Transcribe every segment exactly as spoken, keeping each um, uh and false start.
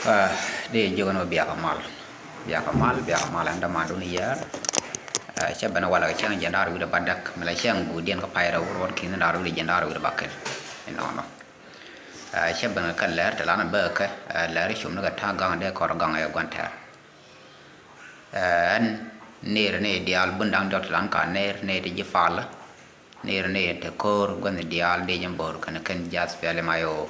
Ah, dee jiök ni biakä mal. Biakä mal, biakä mal ɛn dämandun yɛɛr. Ah, cä ben walɛ kɛ cäŋ jiɛn da̱ŋ rɛw wi̱cdɛ bädäk. Mi la cäŋ guudiɛn kä pay rɛw ruɔ̱n ki̱n da̱ŋ rɛw wi̱cdɛ jiɛn da̱ŋ rɛw wi̱cdɛ bäkɛl. Inɔnɔ. Ah, cä ben kɛ lɛr te lan bäkɛ, ah, lɛr cum ni kɛ ta̱a̱ gaŋ dee kɔr gaŋ ɛ gua̱n tɛɛr. Ah, ɛn nir ni diaal bun da̱ŋ diɔt te lan ka nir ni ti ji̱ pal. Nir ni te ko̱r gua̱n diaal dee jɛ bo̱r kɛn kɛn jath piali ma yo.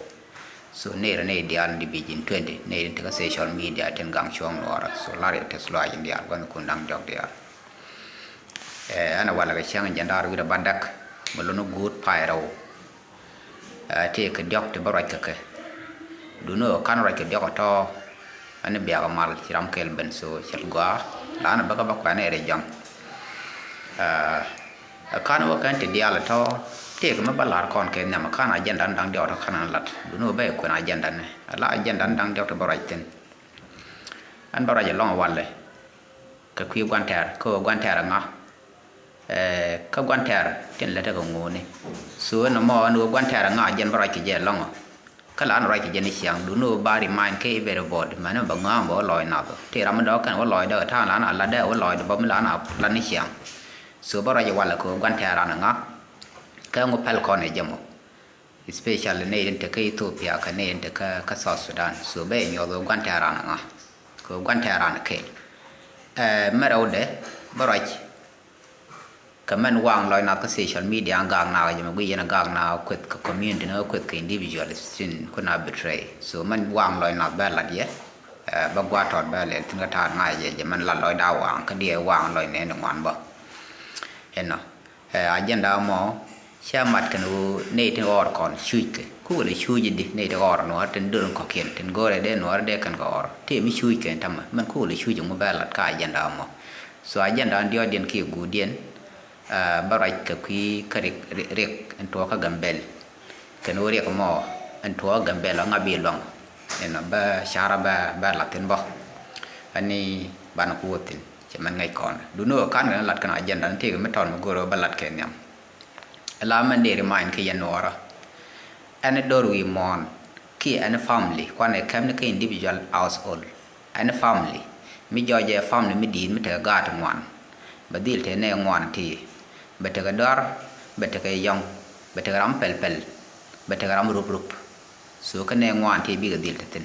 So nir ni diaal division twenty, nir ni te kä social media tin gaŋ cuɔ̱ŋ nuɔrä. So lar yɛ te sluac diaal gua̱n kun da̱ŋ diɔk diaal. Eh, ɛn a walɛ kɛ cäŋ jiɛn da̱ŋ rɛw wi̱cdɛ bädäk. Mi luni guut pay rɛw. Eh, ti kɛ diɔk ti bä ruac kɛ kɛ. Duni ɣöö kan ruac kɛ diɔk ɛ tɔ̱. Ɛn biakä mal ci ram kɛl ben so cɛl gɔaa. Lan bä kä bä kuɛn ɛ rɛ jɔŋ. Eh, Ɛ kan wä kɛn ti diaal tɔ tëëk mi bä la̱r kɔn kɛ nhiam ɛ kan agenda ni da̱ŋ diɔk tɔ kan an lat duni wä bä ɛ kuɛn agenda ni ala agenda ni da̱ŋ diɔk tɔ bä ruac thi̱n. Ɛn bä ruac ɛlɔ̱ŋ walɛ kɛ kui̱ gua̱n tɛɛr kä wä gua̱n tɛɛr ɛŋa. Ɛ kä gua̱n tɛɛr tin lät ɛ kɛ ŋuuni. So ɛn ɛmɔ ɛn wä gua̱n tɛɛr ɛŋa jɛn bä ruac kɛ jɛ ɛlɔ̱ŋ. Kä la ni ruac kɛ jɛ ni ciaŋ duni wä ba remind kɛ everybody mɛni bɛ ŋa̱a̱ŋ bɛ wä lɔɔc nath. Ti ram mi dɔ̱k kɛn wä lɔɔcdä kä ta̱a̱ la na latdɛ wä lɔɔcdä bä mi la na lat ni ciaŋ. So bä ruac walɛ kɛ wä gua̱n tɛɛr ran ŋa. Kɛ ŋu pɛl kɔn ɛ jɛ mɔ. Especially nɛy tin te kä Ethiopia kɛ nɛy tin te kä, kä South Sudan. So bɛ nyuɔth wä gua̱n tɛɛr ran ŋa. Kɛ wä gua̱n tɛɛr ran kɛl. Ɛ mɛ rɛwdɛ bä ruac. Kɛ mɛn waŋ lɔc nath kä social media an gak naak jɛ mɛ guiy yɛn a gak naak kueth kɛ community ni kueth kɛ individual sin kun a betray. So mɛn waŋ lɔc nath bɛ lat yɛ, eh, bɛ gua̱a̱t tɔt bɛ lɛl thin kä ta̱a̱t ŋa̱c jɛ jɛ mɛn lat lɔc da̱a̱ waŋ kä diɛ waŋ lɔc nɛn ni ŋuan bä. Ɛnɔ, eh, agenda mɔ cɛ mat kɛn ɣöö nɛy tin ɣɔr kɔn cuc kɛ. Ku wël cuc di nɛy tin ɣɔr nuɔ̱ɔ̱r tin dör kɔ̱kiɛn tin go̱rɛ dee nuɔ̱ɔ̱r dee kɛn kɛ ɣɔr. Tëë mi cuc kɛn tämɛ mɛn ku wël cuc ŋu bɛ lat kä agenda mɔ. So agenda in diɔ̱ɔ̱kdiɛn kiɛ guutdiɛn, ah, bä ruac kɛ kui̱ kä Riɛk, Riɛk, Riɛk in tuɔɔk kä Gambɛl. Kɛn wä Riɛk mɔ in tuɔɔk kä Gambɛl ɔ ŋa bi luaŋ. Inɔ bä ca̱rä bä, bä la̱th thi̱n bä. Ani banɛ ku wä thi̱n cɛ mɛn ŋäc kɔn. Duni wä ka̱n kɛn lat kɛn agenda in tëëkɛ mi tɔn mi go̱o̱r wä bä lat kɛ nhiam. Ɛ la mɛn dee remind kɛ yɛn nuɔɔrä. Ɛn dor wi̱i̱ muɔ̱ɔ̱n kiɛ ɛn family kuanɛ kɛm ni kä individual household. Ɛn family mi jɔɔc ɛ family mi di̱i̱t mi tekɛ gaat ŋuan. Bɛ dhil te nɛ ŋuan ti bɛ tekɛ dɔ̱r, bɛ tekɛ yɔ̱ŋ, bɛ tekɛ ram pɛl pɛl, bɛ tekɛ ram rup rup. So kä nɛ ŋuan ti bikɛ dhil te thi̱n.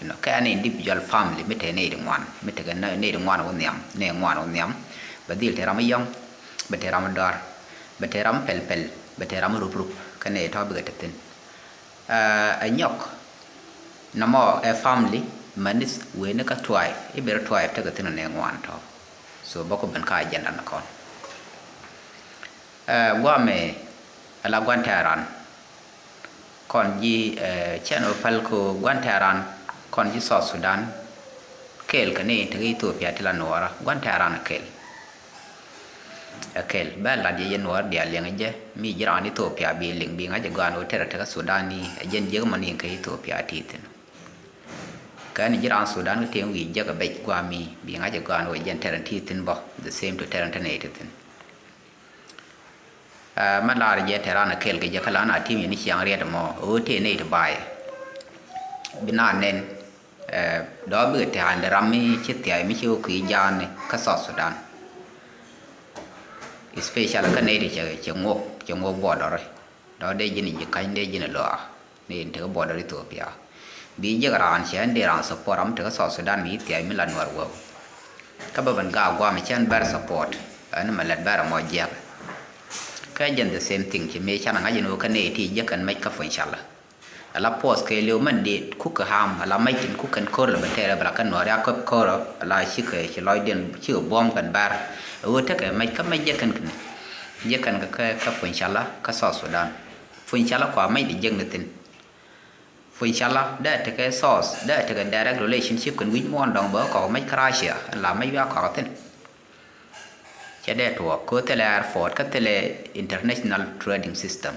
You know, kɛ ɛn individual family mi te nɛy ti ŋuan, mi tekɛ nɛy ti ŋuan wä nhiam, nɛ ŋuan wä nhiam. Bɛ dhil te ram yɔ̱ŋ, bɛ te ram dɔ̱r, bɛ te ram pɛl pɛl, bɛ te ram rup rup. Kä nɛy tɔ̱ bikɛ te thi̱n. Ɛ nyɔk nɔmɔ ɛ family mɛni weni kä tribe, i̱ ber tribe tekɛ thi̱n nɛ ŋuan tɔ. So bä ku ben kä agenda ni kɔn. Ɛ guamɛ ɛ la guan tɛran kɔn ji̱, ɛ cɛn wä päl ku guan tɛran kɔn ji̱ South Sudan. Kɛɛl kɛ ni tekɛ Ethiopia ti la nuɔɔra guan tɛran kɛɛl. Ɛ kɛl bɛ lat yɛ yɛn wär diaal liɛŋ jɛ mi ji̱ raan Ethiopia bi liŋ bi ŋa̱c ɛ gɔaa ni wä tɛrɛ tekɛ Sudan ni ɛ jɛn jiäk mɔ ni kɛ Ethiopia ti thi̱n. Kɛ ni ji̱ raan Sudan kä tëë wi̱i̱ jiäk ɛ bɛc gua̱a̱ mi bi ŋa̱c ɛ gɔaa ni wä jɛn tɛrɛ ti thi̱n bä the same to tɛrɛ tɛnɛ ti thi̱n. Ɛ mɛ lar jɛ tɛ ran ɛ kɛl kɛ jɛ kä la na tim yɛn ni ciaŋ riɛt mɔ ɛ wä tëë nɛy ti ba̱a̱ yɛ bi na nɛn. Ɛ dɔ̱ bikɛ tɛ̈ɛ̈n dee ram mi ci thia̱a̱c mi ci wä kui̱ ja̱a̱n ni kä South Sudan. Especially kä nɛy ti cɛ, cɛ ŋuɔk, cɛ ŋuɔk border. Dɔ̱ dee ji̱n ji̱ ka̱ny dee ji̱n lɔaa ni in tekɛ border Ethiopia. Bi jiäk raan cɛ ɛn dee raan support ram mi tekɛ South Sudan mi ci thia̱a̱c mi la Nuɛr wee. Kä bä ben gaak guam cɛ ɛn bɛr support ɛn mɛ lɛt bɛr ɛmɔ jiäk. Kä jɛn the same thing ci mëë can ŋa̱c ɛn wä kä nɛy ti jiäk kɛn mɛc kä Funchal. Ala puɔth kɛɛliw mɛn di kukɛ ham ala mɛc tin kukɛn ko̱r lɛ bɛ tɛɛrɛ bɛ la kɛn nuɔ̱ɔ̱r ya käp ko̱r ala cikɛ ci lɔcdiɛn cikɛ buɔ̱m kɛn bɛr. Ɛ ɣöö tekɛ mɛc kä mɛc jɛ kɛn kɛn jɛ kɛn kɛ kä Funchal kä South Sudan. Funchal kua mɛc di jek ni thi̱n. Funchal dee tekɛ South dee tekɛ direct relationship kɛn wi̱c muɔ̱ɔ̱n dɔ̱ŋ bɛ kɔk mɛc kä Russia ɛn la mɛc wi̱i̱ a kɔk thi̱n. Cɛ dee tuɔɔk kä thilɛ airport kä thilɛ international trading system.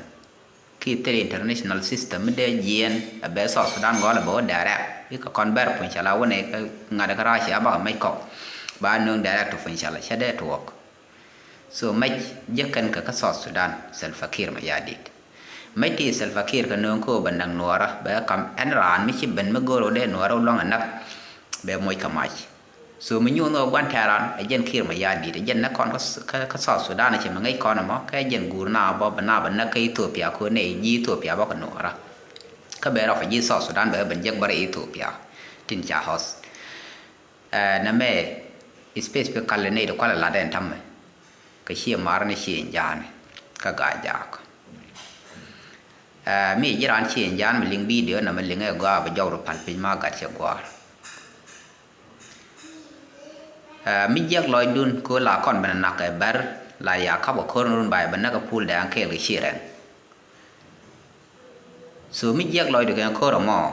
Ki thil international system mi dee jiɛɛn a bɛ South Sudan gɔl a bɛ wä direct. I̱ kɛ kɔn bɛr Funchal a wä nɛ kä ŋa̱t kä Russia a bakɛ mec kɔk ba nööŋ direct to Funchal cɛ dee tuɔɔk. So mec jek kɛn kɛ kä South Sudan Salva Kiir Mayardit. Mec ti Salva Kiir kɛ nööŋ kä bɛ näk Nuɔɔrä, bɛ kam ɛn raan mi ci ben mi go̱o̱r wä dee Nuɔɔrä wä luaŋ ɛ näk, bɛ moc kɛ mac. So mi nyuɔ̱n ɣöö gua̱n tɛ̈ran ɛ jɛn Kiir Mayardit, ɛ jɛn näk kɔn kä, kä, kä South Sudan, cɛ mi ŋäc kɔn ɛmɔ, kä ɛ jɛn guur na bä, bɛ na bɛ näk kä Ethiopia, kɛ nɛy ji̱ Ethiopia bä kɛ Nuɔɔrä. Kä bɛ refugee South Sudan bɛ ben jek bä rɛy Ethiopia tin ca host. Ɛ, nɛmɛ, specifically nɛy ti kualɛ lat ɛn täämɛ, kɛ Ciɛ Mar ni Ciɛ Ja̱a̱n kä Gaa-jaak. Ɛ, mi ji̱ raan Ciɛ Ja̱a̱n mi liŋ video nɛmɛ, liŋɛ gɔaa, bɛ jɔw rɔ pal piny ma gat cɛ gua̱a̱r. Ɛ, mi jiäk lɔcdun kɛ ɣöö la kɔn ben nak kɛ Bär, la ya kap kɛ ko̱r ni run ba yɛ ben näk kɛ Pul Dɛŋ kɛɛl kɛ Ciɛ Rɛŋ. So mi jiäk lɔcdu kɛ ko̱r ɛmɔ,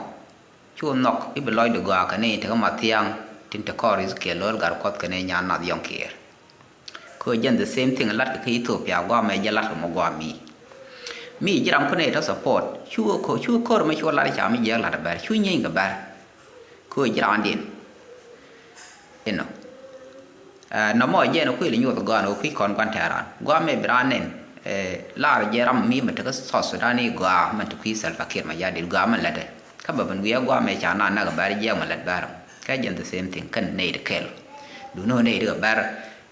cu nhɔk i̱ bi lɔcdu gɔaa kɛ ni tekɛ Mathiaŋ, tin te kɔr Ezekiel Lo̱l Gatkuɔth kɛ ni Nyan Nath Yɔ̱ŋ Kiɛɛr. Kɛ ɣöö jɛn the same thing latkɛ kä Ethiopia, guamɛ jɛ latkɛ mɔ guami. Mi ji̱ ram kä ni tɔ support, cu ko̱r, cu ko̱r ɛmɔ cu lat ca mi jiäk lat Bär, cu nyieeny kɛ Bär. Kɛ ɣöö ji̱ raandiɛn. Inɔ. Ɛ, nɔmɔ jɛn kuil nyuɔth gɔaa ni wä kui̱ kɔn gua̱n tɛ̈ran. Gua̱a̱ mɛ bi raan nɛn, ɛ, lar jɛ ram mi mɛ tekɛ South Sudan i̱ gɔaa mɛ te kui̱ Salva Kiir Mayardit gɔaa mɛ lätdɛ. Kä bɛ ben wi̱i̱ ɛ gua̱a̱ mɛ ca na näk Bär jiɛk mɛ lät Bär. Kä jɛn the same thing kɛn nɛy ti kɛl. Duundɛ nɛy ti kɛ Bär,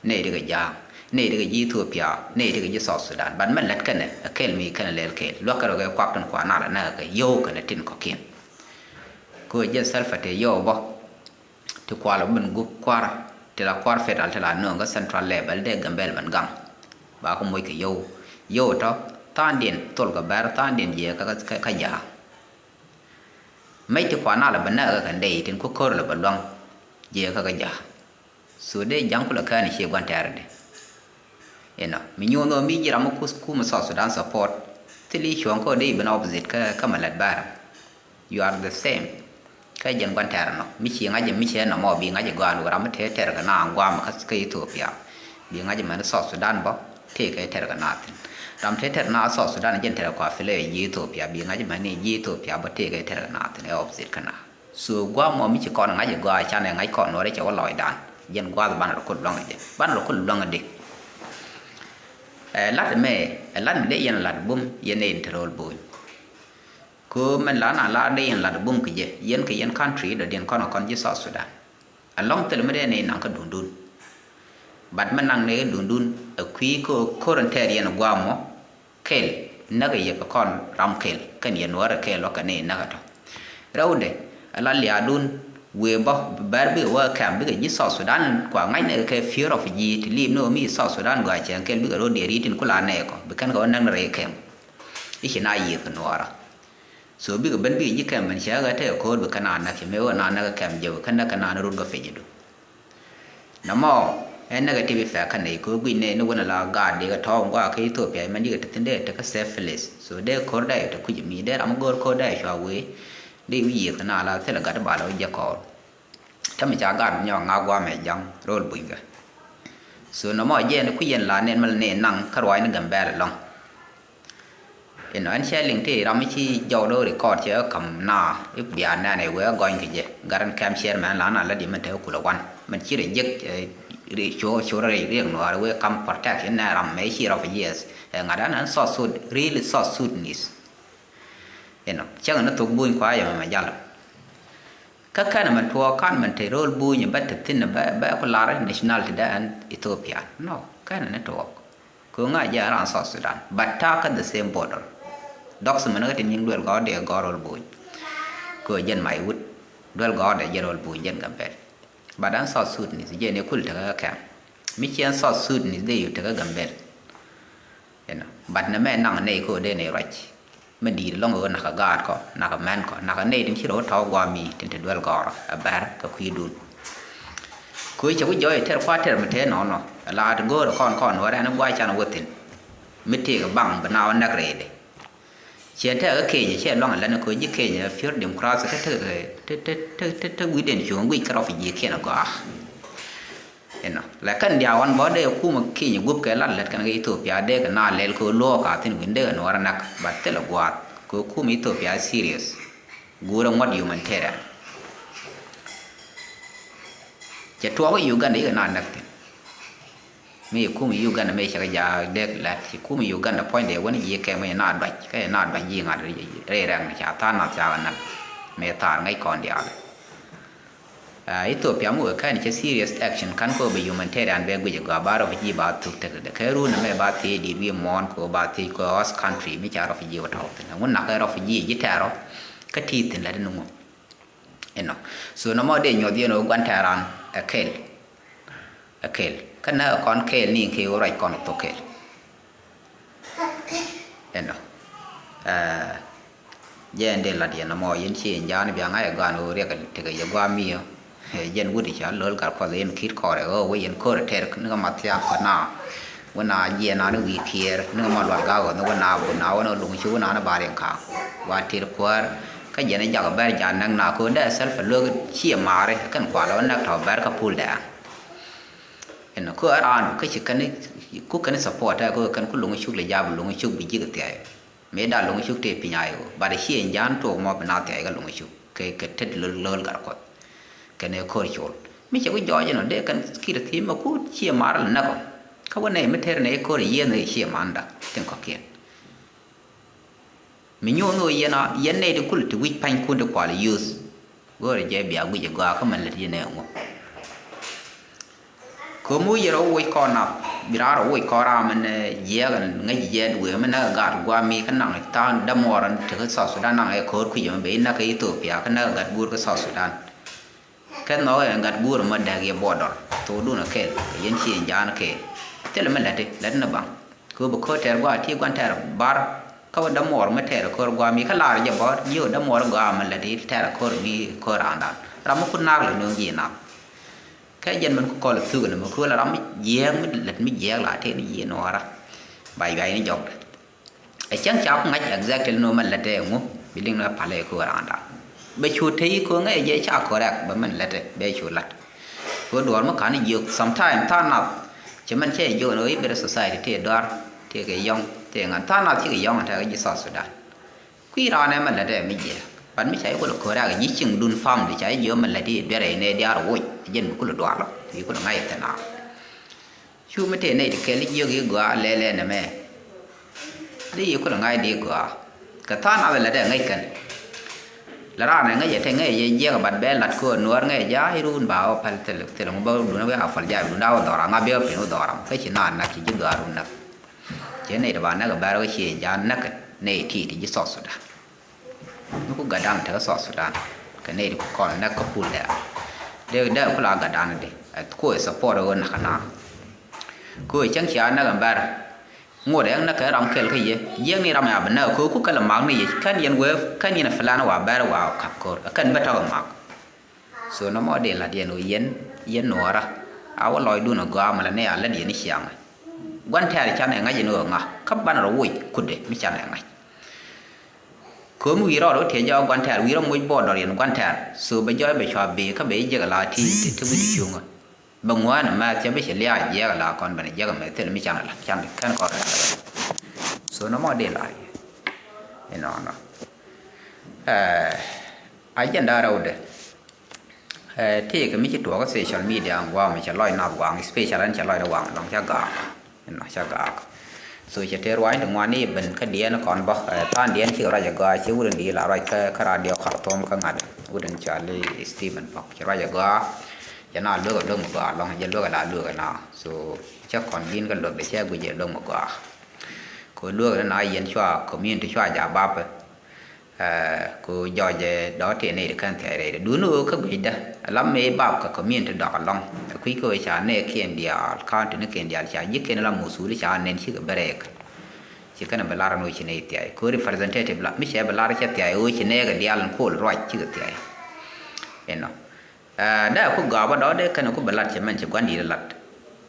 nɛy ti kɛ Ja̱a̱ŋ, nɛy ti kɛ ji̱ Ethiopia, nɛy ti kɛ ji̱ South Sudan. But mɛ lät kɛnɛ, ɛ kɛl mi kɛnɛ lɛl kɛl. Luäk kɛ rɔ kɛ kuak tin kua na la näk kɛ yio̱w kɛnɛ tin kɔ̱kiɛn. Kɛ ɣöö jɛn Salva te yio̱w bä. Ti kual ben gup kuar, ti la kuar federal, ti la nööŋ kä central level, dee Gambel ben gaŋ. Ba kä moc kɛ yio̱w. Yio̱w tɔ, tha̱a̱ŋdiɛn thol kɛ Bär, tha̱a̱ŋdiɛn jiɛ kä, kä, kä Ja̱a̱ŋ. Mec ti kuan nal ben näk kä kɛn dee tin ku ko̱r lɛ bɛ luaŋ jiɛ kä, kä Ja̱a̱ŋ. So dee Ja̱a̱ŋ kulɛ kään i̱ cie gua̱n tɛ̈r di. Inɔ, mi nyuɔ̱n ɣöö mi ji̱ ram mi kus kumɛ South Sudan support. Thil i̱ cuɔ̱ɔ̱ŋ kä dee i̱ ben opposite kä, kä mɛ lät Bär. You are the same. Kä jɛn gua̱n tɛ̈r nɔ. Mi ci ŋa̱c mi cɛ nɔmɔ bi ŋa̱c gɔaa ni ram mi tëë tɛr kɛ na guam kä, kä Ethiopia. Bi ŋa̱c mɛn South Sudan bä tëë kɛ tɛr kɛ na thin. Ram tëë tɛr na South Sudan jɛn tɛr kua filɛ ji̱ Ethiopia. Bi ŋa̱c mɛn ni ji̱ Ethiopia bä tëë kɛ tɛr kɛ na thin ɛ opposite kä na. So guam mɔ mi ci kɔn ŋa̱c gɔaa canɛ ŋa̱c kɔn nuɔrɛ cɛ wä lɔcdan. Jɛn gua̱th banɛ rɔ kul luaŋ jɛ. Banɛ rɔ kul luaŋ di. Ɛ lat mɛ, ɛ lat mi dee yɛn lat bum, yɛn ɛ in te ro̱l bo̱o̱ny. Kɛ ɣöö mɛn la na la dee yɛn lat bum kɛ jɛ, yɛn kɛ yɛn country dɔ̱diɛn kɔn kɔn ji̱ South Sudan. Ɛlɔ̱ŋ thil mi dee ni naŋ kä duundun. But mɛn naŋ ni duundun ɛ kui̱ kä ko̱r in tɛɛr yɛn guam mɔ kɛl, näk yɛ kɛ kɔn ram kɛl, kɛn yɛn wä rɛ kɛl wä kɛ ni näk tɔ. Rɛwdɛ, ɛ la liaadun, wëë bä, Bär bikɛ wä kɛm, bikɛ ji̱ South Sudan kua ŋa̱cnɛ kɛ fear of ji̱ ti liip ni ɣöö mi South Sudan gɔaa cɛŋ kɛl bikɛ ro̱d diɛ ri̱t in kula nɛɛkɔ, bi kɛn kɛ wä näk ni rɛy kɛm. I̱ ci na yiëth kɛ nuɔɔra. So bikɛ ben bikɛ ji̱ kɛm ben cɛ ɣä tekɛ ko̱o̱r bi kɛn a näk cɛ mëë ɣöö na näk kɛm jɛ bi kɛn näk kɛn a ni rut gɔ̱ piny idu. Nɔmɔ ɛ negative effect kä nɛy ko̱o̱r guic nɛy ni wen ala gaat dee kɛ tɔ̱ɔ̱ŋ guakä kä Ethiopia mɛn ji̱ kɛ te thi̱n dee tekɛ safe place. So dee ko̱o̱r dee te kui̱c mi dee ram mi go̱o̱r ko̱o̱r dee cua wee dee wi̱i̱ yiëth kɛn a la thilɛ gat bal ɣä jɛ kɔɔr. Täämɛ ca gat nyɔk ŋa̱k guamɛ ja̱ŋ ro̱l buny kɛ. So nɔmɔ jɛ ni kui̱ yɛn la nɛn mɛ la nɛy naŋ kä ruaacni Gambɛl ɛlɔ̱ŋ. Inɔ ɛn cɛ liŋ ti ram mi ci jɔw lo̱ record cɛ kä ka̱m na i̱ bia nɛn ɛ wee gɔny kɛ jɛ. Gat ɛn kɛm chairman la na la di mɛn te kulɛ wan mɛn ci rɛ jek, eh, ri, co, co rɛ riɛk nuaar wee ka̱m protect in nɛ ram mɛ ci rɔ fi years. Ɛ ŋa̱t ɛn ɛn South Sud, really South Sudanese. Inɔ cäŋ ni thok buny kua yɛ mɛ mɛ jal. Kä kɛn mɛn tuɔɔk kan mɛn te ro̱l buny bä te thi̱n bä, bä ku lar nationality dɛ ɛn Ethiopia. No, kɛn ni tuɔɔk. Kɛ ŋa jɛ ran South Sudan. But ta̱a̱ kä the same border. Dɔk si mɛn kä ti nyiŋ duel gɔɔdɛ gɔɔ ro̱l buny. Kɛ jɛn may wut duel gɔɔdɛ jɛ ro̱l buny jɛn Gambɛl. But ɛn South Sudanese jɛ ni kul tekɛ kɛm. Mi ci ɛn South Sudanese dee yut tekɛ Gambɛl. Inɔ. But nɛ mɛ naŋ nɛy kä dee nɛy ruac. Mɛ di̱i̱t lɔ̱ŋ ɣöö nakä gaatkɔ, nakä mɛnkɔ, nakä nɛy tin ci rɔ wä tɔ̱ guami tin te duel gɔɔrɔ ɛ bɛr kɛ kui̱dun. Kɛ cɛ ku jɔɔc tɛr kua tɛr mi te nɔnɔ la ti go̱o̱rɛ kɔn kɔn wä rɛn gua̱a̱c can wä thi̱n. Mi tëëkɛ baŋ bi na wä näk rɛydɛ. Ciɛ tɛk kä Kenya ciɛ luaŋ lɛn kɛ ji̱ Kenya pure democracy kä te, te, te wi̱cdɛn cuŋ guic kä refugee kiɛn a gɔaa. Inɔ la kɛn diaal wan bä dee kumɛ Kenya gup kɛ lat lät kɛn kɛ Ethiopia dee kɛ na lɛl kɛ luɔɔk ka thin wi̱n dee kɛ nuɔrɛ nak, but thilɛ gua̱a̱th kɛ kumɛ Ethiopia serious. Guurɛ ŋuɔ̱t humanitarian. Cɛ tuɔɔk Uganda yikɛ na näk thin. Mi kum Uganda mi cɛ kɛ ja dek lɛt ci kum Uganda puɔ̱nydɛ wän ji̱ kɛ mi na duac kɛ na duac ji̱ ŋa̱t rɛy rɛŋ ca tha̱a̱ŋ nath ca kɛ näk. Mi thaar ŋäc kɔn diaal. Ethiopia mi wee kɛn cɛ serious action kan kɛ wee bɛ humanitarian bɛ guic gɔaa ba refugee ba thuk tek de kɛ run mɛ ba thiec dit wi̱i̱ muɔ̱ɔ̱n kɛ wee ba thiec kɛ host country mi ca refugee wä tɔ̱ thin ŋun nak kɛ refugee ji̱ tɛɛrɔ. Kä ti thin lɛ di ni ŋun. Inɔ. So nɔmɔ dee nyuɔth yɛn ɣöö gua̱n tɛɛran ɛ kɛl. Ɛ kɛl kä nɛ ɛ kɔn kɛl ni kɛ ɣöö ruac kɔn ɛ thok kɛl. Inɔ. Jɛ ɛn dee lat yɛn nɔmɔ yɛn ci yɛn ja̱a̱n bia ŋa̱c ɛ gɔaan ɣöö riɛk tekɛ yɛ gua̱a̱ mi̱i̱ ɔ. Jɛn wut i̱ ca lo̱l gat kuɔth in ki̱t kɔɔrɛ ɣöö wee yɛn ko̱r ɛ tɛr ni kä ma thiaak kɔn na. Wä na jiɛn na ni wi̱i̱ kiɛɛr ni kä ma lual ga̱a̱k ɣɔth ni wä na bun na wä na luŋ ci wä na ni bar yɛn ka̱a̱k. Wa tir kuäär kä jɛn ɛ jak bɛr ja näk na ko̱ dee self lo̱k ciɛ ma̱a̱ri kɛn kual wä näk tɔ̱ bɛr kä pul dɛɛn. Ɛn ko̱ ɛ raan kä ci kɛn ku kɛn support ɛ ko̱ kɛn ku luŋ cuk lɛ jab luŋ cuk bi ji̱k thiay. Mëë da luŋ cuk tëë piny a i̱ ɣöö bat ciɛ in ja̱a̱n tuɔɔk mɔ bi na thiay kä luŋ cuk kɛ kɛ tet lo̱l lo̱l gat kuɔth. Kɛn ɛ ko̱r col mi cɛ ku jɔɔc ɛnɔ dee kɛn kir thi̱i̱m ɛ ku ciɛ mar lɛ näk ɔ. Kä wä nɛy mi ter nɛy ko̱r ɛ yieen ɛ ciɛ manda tin kɔ̱kiɛn. Mi nyuun ɣöö yɛn a yɛn nɛy ti kul ti wi̱c panykun ti kual youth. Go̱o̱rɛ jɛ bia guic ɛ gɔaa kä mɛn lät yɛn ɛ ŋu. Ko̱mu yɛ rɔ woc kɔn nap bi raar rɔ woc kɔn ram mɛn jiɛɛk ɛn ŋäc jiɛɛt wëë mɛn näk ɛ gat guami kä naŋ tha̱a̱ŋ dämuɔɔr ɛn tekä South Sudan naŋ ɛ ko̱o̱r kui̱c ɛmɛ ben näk ɛ Ethiopia kä näk ɛ gat guur kä South Sudan. Kɛn nhɔk ɛn gat guur ɛmɛ dääk yɛ border thokdun ɛ kɛl kɛ yɛn ci ɛn jaan kɛɛl. Thilɛ mɛn läti läti ni baŋ. Kɛ ɣöö bi ko̱r tɛɛr gua̱a̱ ti gua̱n tɛɛr bar kä wä dämuɔɔr mi tɛɛr ko̱r gua̱a̱ mi kä laar jɛ bɔr jiök dämuɔɔr gua̱a̱ mi läti tɛɛr ko̱r mi ko̱r raandan ram mi kun naak lɛ nööŋ ji̱ naak. Kɛ jɛn min ku kɔl thuk ni mi kööl ram mi jiɛɛk mi lät mi jiɛɛk la tëë ni ji̱ nuɔɔra. Ba yuay ni jɔk. Ɛ cäŋ ca ku ŋa̱c exactly ni wä mɛ lät ɛ ŋu bi liŋ ni wä palɛ kööl randa. Bɛ cu tey kööl ŋäc jɛ ca correct bɛ mɛn lät ɛ bɛ cu lat. Kɛ wä duɔɔr mi ka̱n jiök sometime tha̱a̱ŋ nath cɛ mɛn cɛ jiök ni wä i̱ bɛrɛ society tëë dɔar tëë kɛ yɔ̱ŋ tëë ŋa̱n tha̱a̱ŋ nath cikɛ yɔ̱ŋ tɛk ji̱ South Sudan. Kui̱ raan ɛmɛ lät ɛ mi jiɛɛk. But mi ca i̱ kulɛ ko̱r ak ji̱ ciŋdun family ca i̱ jiök mɛ lät i̱ duerɛ inɛ diaar woc. Jɛn bi kulɛ dual ɔ. Bi kulɛ ŋa̱c ɛ thɛn a. Cu mi tëë nɛy ti kɛl i̱ jiök i̱ gɔaa lɛlɛ nɛmɛ. Di i̱ kulɛ ŋa̱c di gɔaa. Kɛ tha̱a̱ŋ nath ɛ lät ɛ ŋäc kɛn. Lɛ raan ɛ ŋäc ɛ te ŋäc ɛ jiɛɛk but bɛ lat köör nuɔɔr ŋäc ɛ ja̱a̱ i̱ run ba ɣä päl thil thil ŋu bä dun ɛ wee a päl ja̱a̱ dun da̱a̱ wä dhɔra ŋa̱ bɛ wä pi̱n wä dhɔra. Kä ci naan nak ci ji̱ gɔaa run näk. Cɛ nɛy ti ba näk ɛ bɛr wä cie ja̱a̱n näk nɛy ti ti ji̱ South Sudan. Mi ku gatdan te kä South Sudan kɛ nɛy ti ku kɔn näk kä pul dɛ. Dee dee ku la gatdan di ɛ ku ɛ support ɛ ɣöö näk ɛ na. Ku ɛ cäŋ cia näk ɛ bɛr. Ŋot ɛ näk kɛ ram kɛl kä yɛ jiɛk ni ram ɛ a bi näk ɛ köök ku kɛl ɛ mak ni yɛ kɛn yɛn wee kɛn yɛn ɛ plan wa bɛr wa kap ko̱r ɛ kɛn bä tɔk ɛ mak. So nɔmɔ dee la̱t yɛn ɣöö yɛn yɛn nuɔɔra a wä lɔcdun ɛ gɔaa mɛ lɛ ni a lät yɛn i̱ ciaŋ. Gua̱n tɛ̈r canɛ ŋa̱c yɛn ɣöö ŋa̱ kä banɛ rɔ woc kutdɛ mi canɛ ŋa̱c. Kööm wi̱i̱ rɔɔd wä tiɛ jɔɔk gua̱n tɛ̈r wi̱i̱ rɔ moc border yɛn gua̱n tɛ̈r. So bɛ jɔɔc bɛ cua bee kä bɛ jiɛk ala ti ti ti wi̱c cuŋä. Bɛ ŋuään ɛmɛ thiɛ bi cɛ lia̱a̱ jiɛk ala kɔn bɛn jiɛk ɛmɛ thil mi can ala can kɛn kɔn rɛl. So nɔmɔ dee la̱r yɛ inɔnɔ. Agenda rɛwdɛ. Tëëkɛ mi ci tuɔɔk kä social media gua̱a̱ mi cɛ lɔc nath gua̱a̱ŋ, especially ɛn cɛ lɔc dee waŋ lɔŋ cä gaak. Inɔ cä gaak. So cɛ tëë ruaacni ti ŋuan i̱ ben kä diɛɛn kɔn bä tha̱a̱ŋ diɛɛn cikɛ ruac ɛ gɔaa ci wut in di la ruac kä radio Khartoum kä ŋa̱t wut in cɔal i̱ Stephen Pɔk ci ruac ɛ gɔaa. Cɛ na luek ɛ luek mi gɔaa lɔŋ jɛ luek ɛ la luek ɛ na. So cä kɔn bi̱n kä luek de cɛ guic ɛ luek mi gɔaa. Kɛ luek ɛ na yɛn cua community cua ja bapɛ. Ku jɔɔcɛ dɔ̱ tëë nɛy ti kɛn thiac rɛydɛ duuni ɣöö kä gui̱cdä. Lam mëë bap kɛ community dɔk alɔŋ ɛ kui̱ kä ɣöö ca nɛɛkiɛn diaal county nikiɛn diaal ca ji̱kiɛn lam muthul ca nɛn cikɛ bɛ rɛɛk. Ci kɛn bɛ lar ɛn ɣöö ci nɛy thiac kɛ ɣöö representative la mi cɛ bɛ lar cɛ thiac ɣöö ci nɛɛkɛ diaal ɛn kuɔl ruac cikɛ thiac. Inɔ. Dee ku gɔaa bä dɔ̱ dee kɛn ku bɛ lat cɛ mɛn ci gua̱n di̱i̱t lat.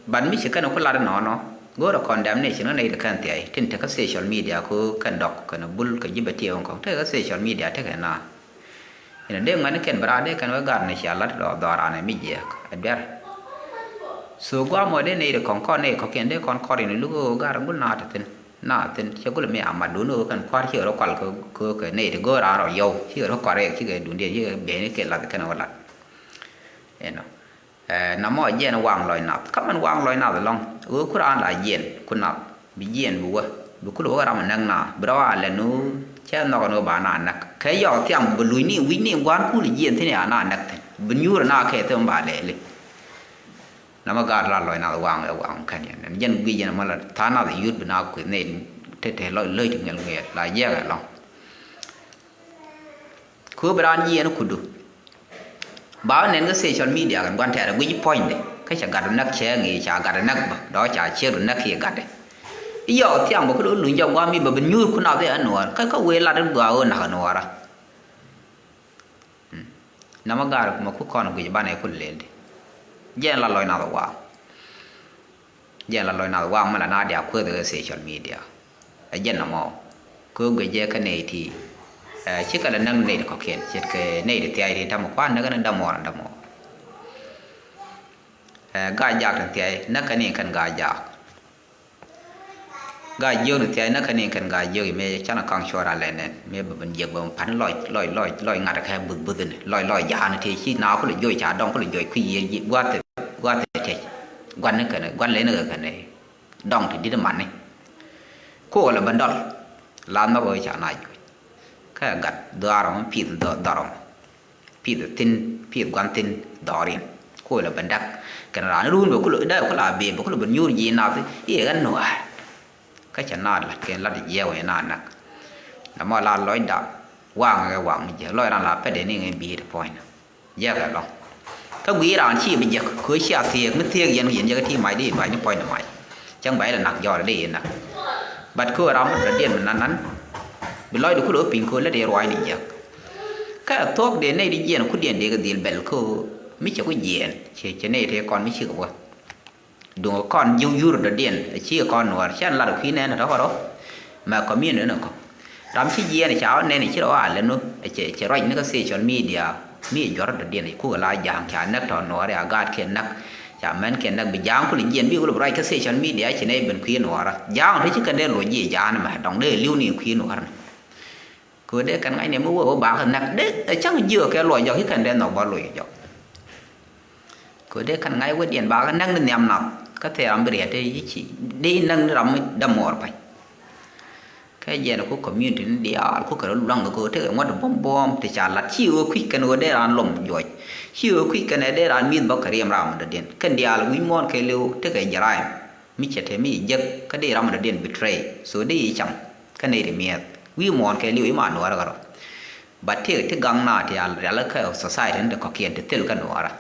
But mi ci kɛn ku lat inɔnɔ go̱o̱rɛ condemnation ɣän nɛy ti kɛn thiay tin te kä social media ku kɛn dɔk kɛn bul kɛ ji̱ bɛ tiɛɛk ɣän kɔ̱ŋ te kä social media te kɛn na. Inɔ dee ŋuɛ̈ni kɛn bɛ raar dee kɛn wee gar ni cia lat dɔɔr dhɔran ɛ mi jiɛɛk ɛ duer. So gua̱a̱ mɔ dee nɛy ti kɔ̱ŋ kɔn nɛy kɔ̱kiɛn dee kɔn kɔr in luk ɣöö gar gul na te thi̱n. Na thi̱n cɛ gul mi a mat duun ɣöö kɛn kua̱r cikɛ rɔ kual kɛ kɛ nɛy ti go̱o̱r raan rɔ yɔw cikɛ rɔ kua̱r rɛɛk cikɛ duundiɛn cikɛ beni kɛ lath kɛn wä lat. Inɔ. Ɛ, namɔ jiɛn waŋ lɔc nath. Kä mɛn waŋ lɔc nath ɛlɔ̱ŋ. Ɣöö ku raan la jiɛn ku nath. Bi jiɛn bi wä. Bi kul wä ram näk na. Bi rɔ a lɛ nu. Cɛ nhɔk ni wä ba na näk. Kɛ yɔk thiam bi luc ni wi̱c ni gua̱n kul jiɛn thi̱n ya na näk thi̱n. Bi nyuur na kɛ thi̱n ba lɛli. Namɔ gaat la lɔc nath waŋ ɛ waŋ kɛn yɛn. Ɛn jɛn guic yɛn mɔ la tha̱a̱ŋ nath yut bi na kueth ni te te lɔc lɔc ti ŋɛl ŋuɛɛt la jiɛk ɛlɔ̱ŋ. Kö bi raan jiɛn kudu. Ba wä nɛn kä social media kɛn gua̱n tɛɛrɛ guic puɔ̱nydɛ. Kä ca gatdu näk cɛ ŋi̱i̱c ca gatdu näk bä dɔ̱ ca ciekdu näk kiɛ gatdɛ. I̱ yɔk thiaŋ bä kä lo̱ luny jɔk gua̱a̱m i̱ bä bi nyuur kun nath i̱ anuɔɔr kä kä wëë lat i̱ gɔaa ɣöö nak anuɔɔra. Namɔ ga̱a̱r mɔ ku kɔn guic banɛ ku lel di. Jɛn la lɔc nath waŋ. Jɛn la lɔc nath waŋ mɛ la na dia kueth ɣä social media. Ɛ jɛn namɔ. Kö guic jɛ kä nɛy ti. Ɛ, cikɛ la näk nɛy ti kɔkiɛn ce̱tkɛ nɛy ti thiac ti tamɛ kuan näk ni damɔɔr damɔɔr. Ɛ, gaa jaak ti thiac näk kɛ ni kɛn gaa jaak. Gaa jiök ni thiac näk kɛ ni kɛn gaa jiök mëë canɛ kaŋ cuɔr a lɛ nɛn mëë bɛ ben jiɛk bɛ pan lɔc lɔc lɔc lɔc ŋa̱t kɛ buth buth ni lɔc lɔc ja̱a̱n ti ci na kulɛ joc ca dɔŋ kulɛ joc kui̱ yiëë gua̱th gua̱th tɛc gua̱n ni kɛn gua̱n lɛ ni kɛ kɛn dɔŋ ti dit mani. Kuɔlɛ ben dɔl la nhɔk ɣöö ca na joc. Kä gat dhɔaarɔ mɔ pi̱th dhɔaarɔ mɔ. Pi̱th thi̱n, pi̱th gua̱n thi̱n dhɔriɛn. Kuɔlɛ ben dak kɛn raan run bɛ kulɛ dak kulɛ a bee bɛ kulɛ ben nyuur ji̱ nath i̱ ɛ ɣän nuaar. Kä cɛ na lat kɛn lat jiɛɛk wee na nak. Namɔ la lɔcda waŋ ɛ waŋ mi jiɛk lɔc ran la pɛt ɛ ni ŋɛ bi̱i̱t puɔ̱nyna. Jiɛk ɛlɔ̱ŋ. Kä gui̱i̱ raan ci bi jiɛk kö cia thiëëk mi thiëëk yɛn yɛn jiɛk ti mac di duac ni puɔ̱nyna mac. Cäŋ ba ilɛ nak jɔɔr di inak. But kö ram mi dɔ̱diɛn mi nan nan. Bi lɔcdu kulɛ wä piny kö lät i̱ ruaacni jiäk. Kä ɛ thuɔ̱k dee nɛy di jiɛɛn kudiɛn dee kɛ dhil bɛl kö mi cɛ ku jiɛɛn cɛ cɛ nɛy tëë kɔn mi cikɛ wä. Duŋ kɔn ji̱ yur dɔ̱diɛn ɛ cikɛ kɔn nuɔɔr cɛn lat kui̱ nɛn tɔ̱ kɔrɔ. Mɛ kɔmiun ni kɔ. Ram ci jiɛɛn ca wä nɛn ci rɔ a lɛ nu ɛ cɛ cɛ ruac ni kä social media. Mi ɛ juɔr dɔ̱diɛn ɛ kukɛ la ja̱a̱ŋ ca näk tɔ̱ nuɔɔr ya gaat kiɛ näk. Ca mɛn kiɛ näk bi ja̱a̱ŋ kulɛ jiɛɛn bi kulɛ bi ruac kä social media ci nɛy ben kui̱ nuɔɔrä. Ja̱a̱ŋ ti ci kɛn dee luɔc jiɛ ja̱a̱n mɛ dɔŋ dee li̱w ni kui̱ nuɔɔrä ni. Kö dee kɛn ŋa̱cni mi wee wä bakä näk dee ɛ cäŋ jiök kɛ luɔc jɔk ci kɛn dee nhɔk bä luɔc jɔk. Kö dee kɛn ŋa̱c wä diɛn bakä näk ni nhiam nath kä thɛɛr ram bi riɛt dee ci dee näk ni ram mi dämuɔɔr pa̱ny. Kɛ jɛn ku community ni diaal ku kɛ rɔ luaŋ kɛ kö tekɛ ŋuɔ̱t buɔ̱m buɔ̱m ti ca lat ci ɣöö kui̱c kɛn ɣöö dee raan lom juɔc ci ɣöö kui̱c kɛn ɛ dee raan mi̱th bä kɛ riɛm ram mi dɔ̱diɛn kɛn diaal wi̱c muɔ̱ɔ̱n kɛ liw tekɛ jɛraim. Mi cɛ te mi jɛ jek kä dee ram mi dɔ̱diɛn betray so dee yi cam. Kä nɛy ti miɛth wi̱i̱ muɔ̱ɔ̱n kɛ li̱w i̱ ma nuɔɔrä kärɔ. But ti ti gaŋ na ti al rial kä society ni ti kɔ̱kiɛn ti thil kä nuɔɔrä.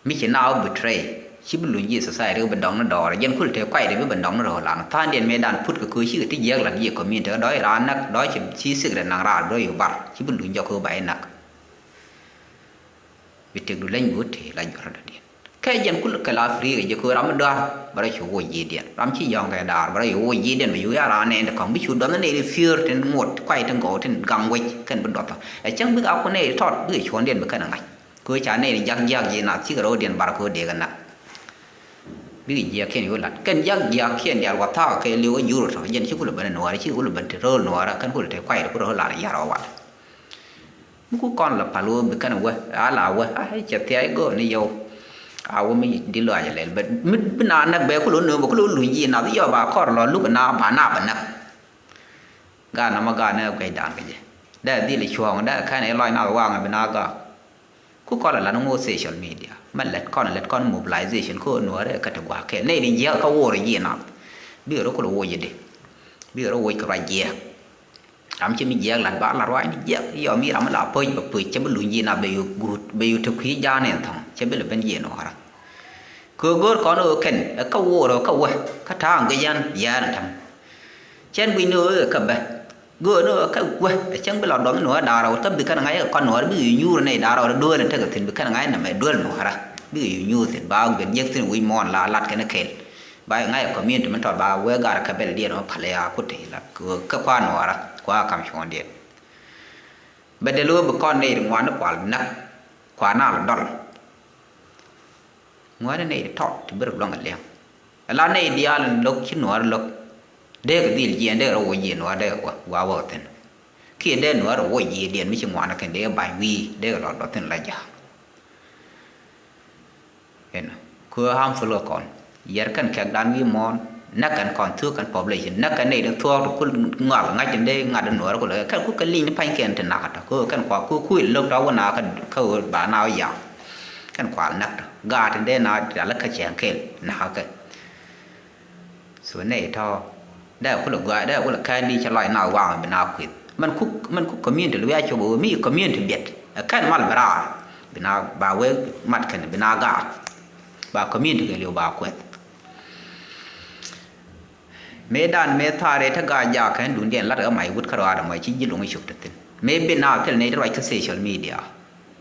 Mi ci na wä betray ci bi luny ji̱ society bi dɔŋ ni dɔɔrä jɛn kul te kuay ti bi ben dɔŋ ni röö lan tha̱a̱ŋdiɛn mëë dan put kɛ köö cikɛ ti jiɛk lat ji̱ community kä dɔ̱c raan näk dɔ̱c ci secret naŋ raar dɔ̱c yu bar ci bi luny jɔk kɛ ba inak. Bi tëkdu leny bi wä tëë la juɔ̱r dɔ̱diɛn. Kɛ jɛn kul kɛ la free kɛ jɛ kɛ ram mi dɔ̱a̱r bɛ rɔ cu woc ji̱diɛn. Ram ci yɔ̱ŋ kɛ daar bɛ rɔ cu woc ji̱diɛn bɛ cu ya ran nɛɛn ti kɔ̱ŋ bi cu duɔth nɛy ti fiöör tin ŋot kuay tin gɔw tin gaŋ wec kɛn bi duɔth. Ɛ cäŋ bikɛ a kun nɛy ti tɔt bikɛ cuɔ̱ndiɛn bi kɛn ɛ ŋa̱c. Kɛ ca nɛy ti jak jiak ji̱ nath cikɛ rɔ̱diɛn bar kɛ wä dee kɛ nak. Bikɛ jiakiɛn yo̱ lat kɛn jak jiakiɛn diaal wa thaak kɛ liw kä jur tɔ jɛn ci kulɛ ben nuɔɔrä ci kulɛ ben ti ro̱o̱l nuɔɔrä kɛn kulɛ te kuay ti ku ro̱o̱l lar yar wa wal. Mi ku kɔn la pal wä bi kɛn wä a la wä a cɛ thiac gɔɔ ni yɔw. A wä mi di lɔac lɛl bɛ mi bi na näk bɛ kulɛ nööm bɛ kulɛ luny ji̱ nath yɔ ba kɔr lɔ luk na ba na bɛ näk. Gaat namɔ gaat ni guɛc dan kɛ jɛ dee dhil cuɔ̱ɔ̱ŋ dee kɛn ilɔc nath waŋ bi na gaat. Ku kɔl a lat ŋo̱o̱ social media mɛ lɛt kɔn lɛt kɔn mobilization kä nuɔɔrɛ kä ti gua̱a̱k kɛl nɛy ni jiɛk kä woor jiɛ nath. Bikɛ rɔ kulɛ woc idi bikɛ rɔ woc kɛ ruac jiɛk. Ram ci mi jiɛk lat ba lat ruac ni jiɛk yɔ mi ram mi la pöc bɛ pöc cɛ bi luny jiɛ nath bɛ yu guut bɛ yu ti kui̱ ja̱a̱n in thɔ̱ŋ cɛ bi lɛ ben jiɛ nuɔɔrä. Kɛ go̱o̱r kɔn ɣöö kɛn ɛ kä woor ɛ kä wä kä ta̱a̱ ŋic yɛn yɛn ɛ täm. Cɛn guic ni ɣöö ɛ kä bä. Göök ni ɣöö kä wä ɛ cäŋ bi la dɔth ni nuɔɔr da̱a̱r ɣöö kä bi kɛn ŋa̱c ɛ kɛ kɔn nuɔɔr bikɛ yuur nɛy da̱a̱r ɣöö dueel in tekɛ thi̱n bi kɛn ŋa̱c nɛmɛ dueel nuɔɔrä. Bikɛ yuur thi̱n ba guiɛn jiäk thi̱n wi̱c muɔ̱ɔ̱n la lat kɛn kɛl. Ba ŋa̱c ɛ community mi tɔt ba wee gar kɛ bɛl diɛn ɣöö pal ya kut ti la kä kua nuɔɔrä kua kam cuɔ̱ɔ̱ŋdiɛn. Bɛ dee lo̱o̱ bi kɔn nɛy ti ŋuan ni kual näk kua naal dɔl. Ŋuäänä nɛy ti tɔt ti bi rɔ luäŋ a liɛŋ. Ala nɛy diaal in lo̱k ci nuäär lo̱k. Dee kɛ dhil jiɛɛn dee kɛ rɔ woc jiɛɛn nuäär dee kɛ wä gua wä kɛ thi̱n. Kiɛ dee nuäär rɔ woc jiɛɛn diɛn mi ci ŋuan kɛn dee kɛ ba̱ny wi̱i̱ dee kɛ lɔ dɔ̱th thi̱n la ja̱a̱k. Inɔ, kɛ ɣöö harmful kɛ kɔn. Yɛr kɛn kɛ̈kdan wi̱i̱ muɔ̱ɔ̱n, näk kɛn kɔn, thuk kɛn population, näk kɛn nɛy ti thuɔ̱ɔ̱k ti kul ŋɔak ŋa̱c tin dee ŋa̱t in Nuäärä kulɛ kɛn ku kɛ li̱ny ti pa̱nykiɛn ti nakä tɔ, kɛ ɣöö kɛn kua ku kuil lo̱k tɔ wä nakä, kɛ ɣöö ba na wä yaŋ. Kɛn kua näk tɔ gaat tin dee na rial kä cɛɛŋ kɛl nakä kɛ. So nɛy tɔ dee kulɛ gɔaa, dee kulɛ kɛn di cɛ lɔc na waŋ bi na kueth. Mɛn ku, mɛn ku community luia cop ɣöö mi community biɛt ɛ kɛn mal bi raar, bi na ba wee mat kɛn bi na gaat. Ba community kɛ liw ba kueth. Mëë dan mëë thaar ëë te gaat jaak kɛn dundiɛn lat ɣä mac wut kärɔaadɛ mɔ ci ji̱ luŋ cop te thi̱n. Mëë bi na thil nɛy ti ruac kä social media.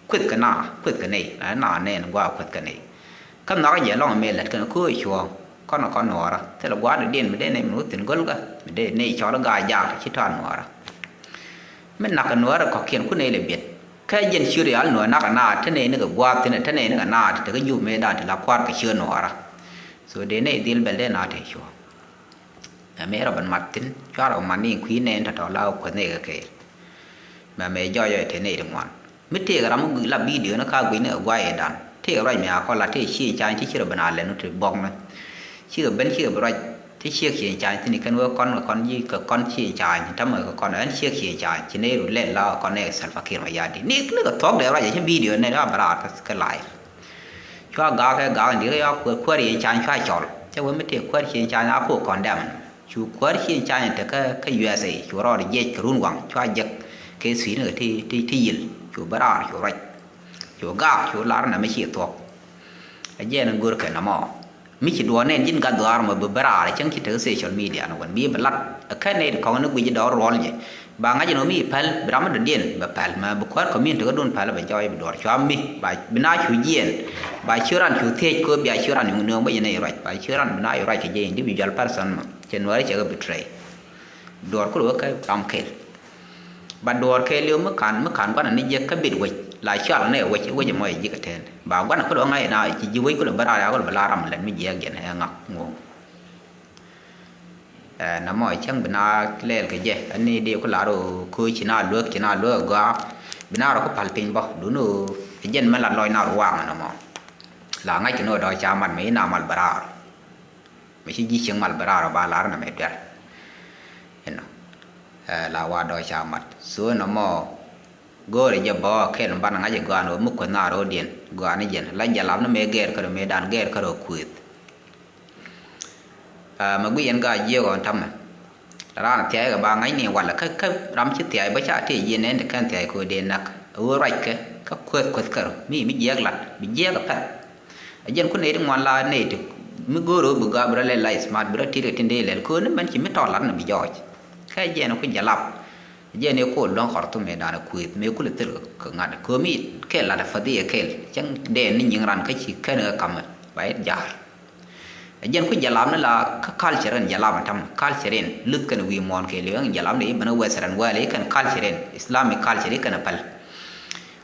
Kueth kɛ na, kueth kɛ nɛy, na na nɛn gua̱a̱ kueth kɛ nɛy. Kä nhɔakä jɛ lɔŋ mëë lät kɛn köö cuɔ̱ɔ̱ŋ kɔn kɔn Nuɔɔrä thilɛ gua̱a̱r dɔ̱diɛn mi dee nɛy min wä thi̱n go̱lkä mi dee nɛy cɔl i̱ gaat jaak ci tɔ̱ Nuɔɔrä. Mi nak kɛ Nuɔɔrä kɔ̱kiɛn ku nɛy lɛ biɛt. Kä jɛn ciöt ial Nuɔɔr nak kɛ naat te nɛy ni kɛ gua̱a̱th thi̱n te nɛy ni kɛ naat te kä jup mëë dan te la kua̱r kɛ ciöt Nuɔɔrä. So dee nɛy dhil bɛl dee naat te cuɔ̱ɔ̱ŋ. Mɛ mëë rɔ ben mat thi̱n cua rɔ mat ni kui̱ nɛn tɔ̱tɔ̱ la kuäth nɛy kɛ kɛɛl. Mɛ mɛ jɔɔc jɔɔc te nɛy ti ŋuan. Mi tëëkɛ ram mi la bidio ni ka guic ni kɛ guay ɛ dan tëëkɛ ruac mɛ a kɔn la tëë cieŋ cany ti ci rɔ ben a lɛn ti buɔk ni. Cikɛ ben cikɛ bi ruac ti ciek cieŋ cany thi̱n kɛn wee kɔn kɛ kɔn ji̱ kɛ kɔn cieŋ cany tamɛ kɛ kɔn ɛn ciek cieŋ cany ci nɛy ru lɛl la kɔn nɛy kɛ Salva Kiir Mayardit ni ni kɛ thuɔ̱k dee ruac ɛ ci bidio nɛn a ben raar kɛ live. Cua gak kɛ gak in di̱t kɛ yɔak kuäär, kuäär cieŋ cany cua cɔl. Cɛ wee mi tëë kuäär cieŋ cany a ko̱o̱k kɔn dɛmɛn. Cu kuäär cieŋ cany te kä, kä U S A, cu rɔɔd jiɛc kɛ run waŋ, cua jek kɛ thui̱n kɛ ti, ti, ti yil. Cu bä raar, cu ruac. Cu gak, cu lar nɛ mi ci thuɔ̱k. A jɛn in go̱r kɛ nɔmɔ. Mi ci duɔ̱ɔ̱r nɛn ji̱n gat dhuaar mɔ bi bä raar cäŋ ci te kä social media ni wän bi bä lat. Ɛ kɛn nɛy ti kɔŋ ni guic dɔɔr ruɔl jɛ. Ba ŋa̱c ɛn ɣöö mi päl, bi ram mi dɔ̱diɛn bɛ päl, mɛ bi kuäär community kädun päl bɛ jɔɔc bi duɔ̱ɔ̱r cua mi, ba bi na cu jiɛɛn, ba ciöt ran cu thiec kööp bia ciöt ran nööŋ bä yɛn ɛ ruac, ba ciöt ran bi na ruac kɛ jɛ individual person mɔ, cɛ Nuäärä cɛ kɛ betray. Duɔ̱ɔ̱r kulɛ wä kä ram kɛl. Ba duɔ̱ɔ̱r kɛɛliw mi ka̱n, mi ka̱n gua̱n ani jiäk kä bit wec, la cual ni ɛ wec, wec ɛmɔ ɛ ji̱ kɛ tɛn. Ba gua̱n kulɛ wä ŋa̱c ɛn a ci ji̱ wec kulɛ bä raar ya kulɛ bä la ram lɛt mi jiäk jɛn ɛ ŋak ŋo̱o̱ŋ. Ɛ, nɔmɔ cäŋ bi na lɛɛl kɛ jɛ, ani dee ku lar ɣöö köö ci na luäk, ci na luäk ɛ gɔaa. Bi na rɔ ku pal piny bä, duundɛ ɣöö ɛ jɛn mɛ la lɔc na rɔ waŋ nɔmɔ. La ŋa̱c kɛ ni ɣöö dɔ̱ ca mat mɛ i̱ na mal bɛ raar. Mɛ ci ji̱ cieŋ mal bɛ raar ɔ ba lar nɔmɛ duer. Inɔ. Ɛ, la wa dɔ̱ ca mat. So nɔmɔ go̱o̱rɛ jɛ bä kɛl mi banɛ ŋa̱c ɛ gɔaa ni ɣöö mi kueth na ro̱o̱diɛn gɔaa ni jɛn. La jɛ lap ni mëë gɛɛr kärɔ̱ mëë dan gɛɛr kärɔ̱ kuëth. Aa, mɛ guic yɛn gaa jiɛk ɣɔn tamɛ. Raan thia̱a̱c kɛ ba ŋa̱cni walɛ kä, kä ram ci thia̱a̱c bä ca tëë jiɛn nɛn ti kɛn thia̱a̱c kɛ ɣöö dee näk. A ɣöö ruac kɛ, kä kueth, kueth kärɔ̱. Mi, mi jiɛɛk lat, bi jiɛɛk ɛ pɛl. A jɛn ku nɛy ti ŋuan la nɛy ti, mi go̱o̱r ɣöö bi gaa bi rɔ lɛl la smart, bi rɔ tit kɛ tin dee lɛl. Kɛ ɣöö ni mɛn ci mi tɔɔl lat ni bi jɔɔc. Kä jɛn ku jalap. Jɛn ëë kol luäŋ Khartoum mëë danɛ kuëth, mëë kulɛ thil kɛ ŋa̱t. Kɛ ɣöö mi kɛl lat ɛ fadhiɛ kɛl. Cäŋ dee ni nyiŋ ran kä ci kɛn kɛ kamɛ. Ba yet ja̱a̱r. Ɛ jɛn ku jalap ni la kä culture in jalap in tam culture in luth kɛn wi̱i̱ muɔ̱ɔ̱n kɛɛliw ɛn jalap ni i̱ ben ɛ Western world i̱ kɛn culture in Islamic culture i̱ kɛn ɛ päl.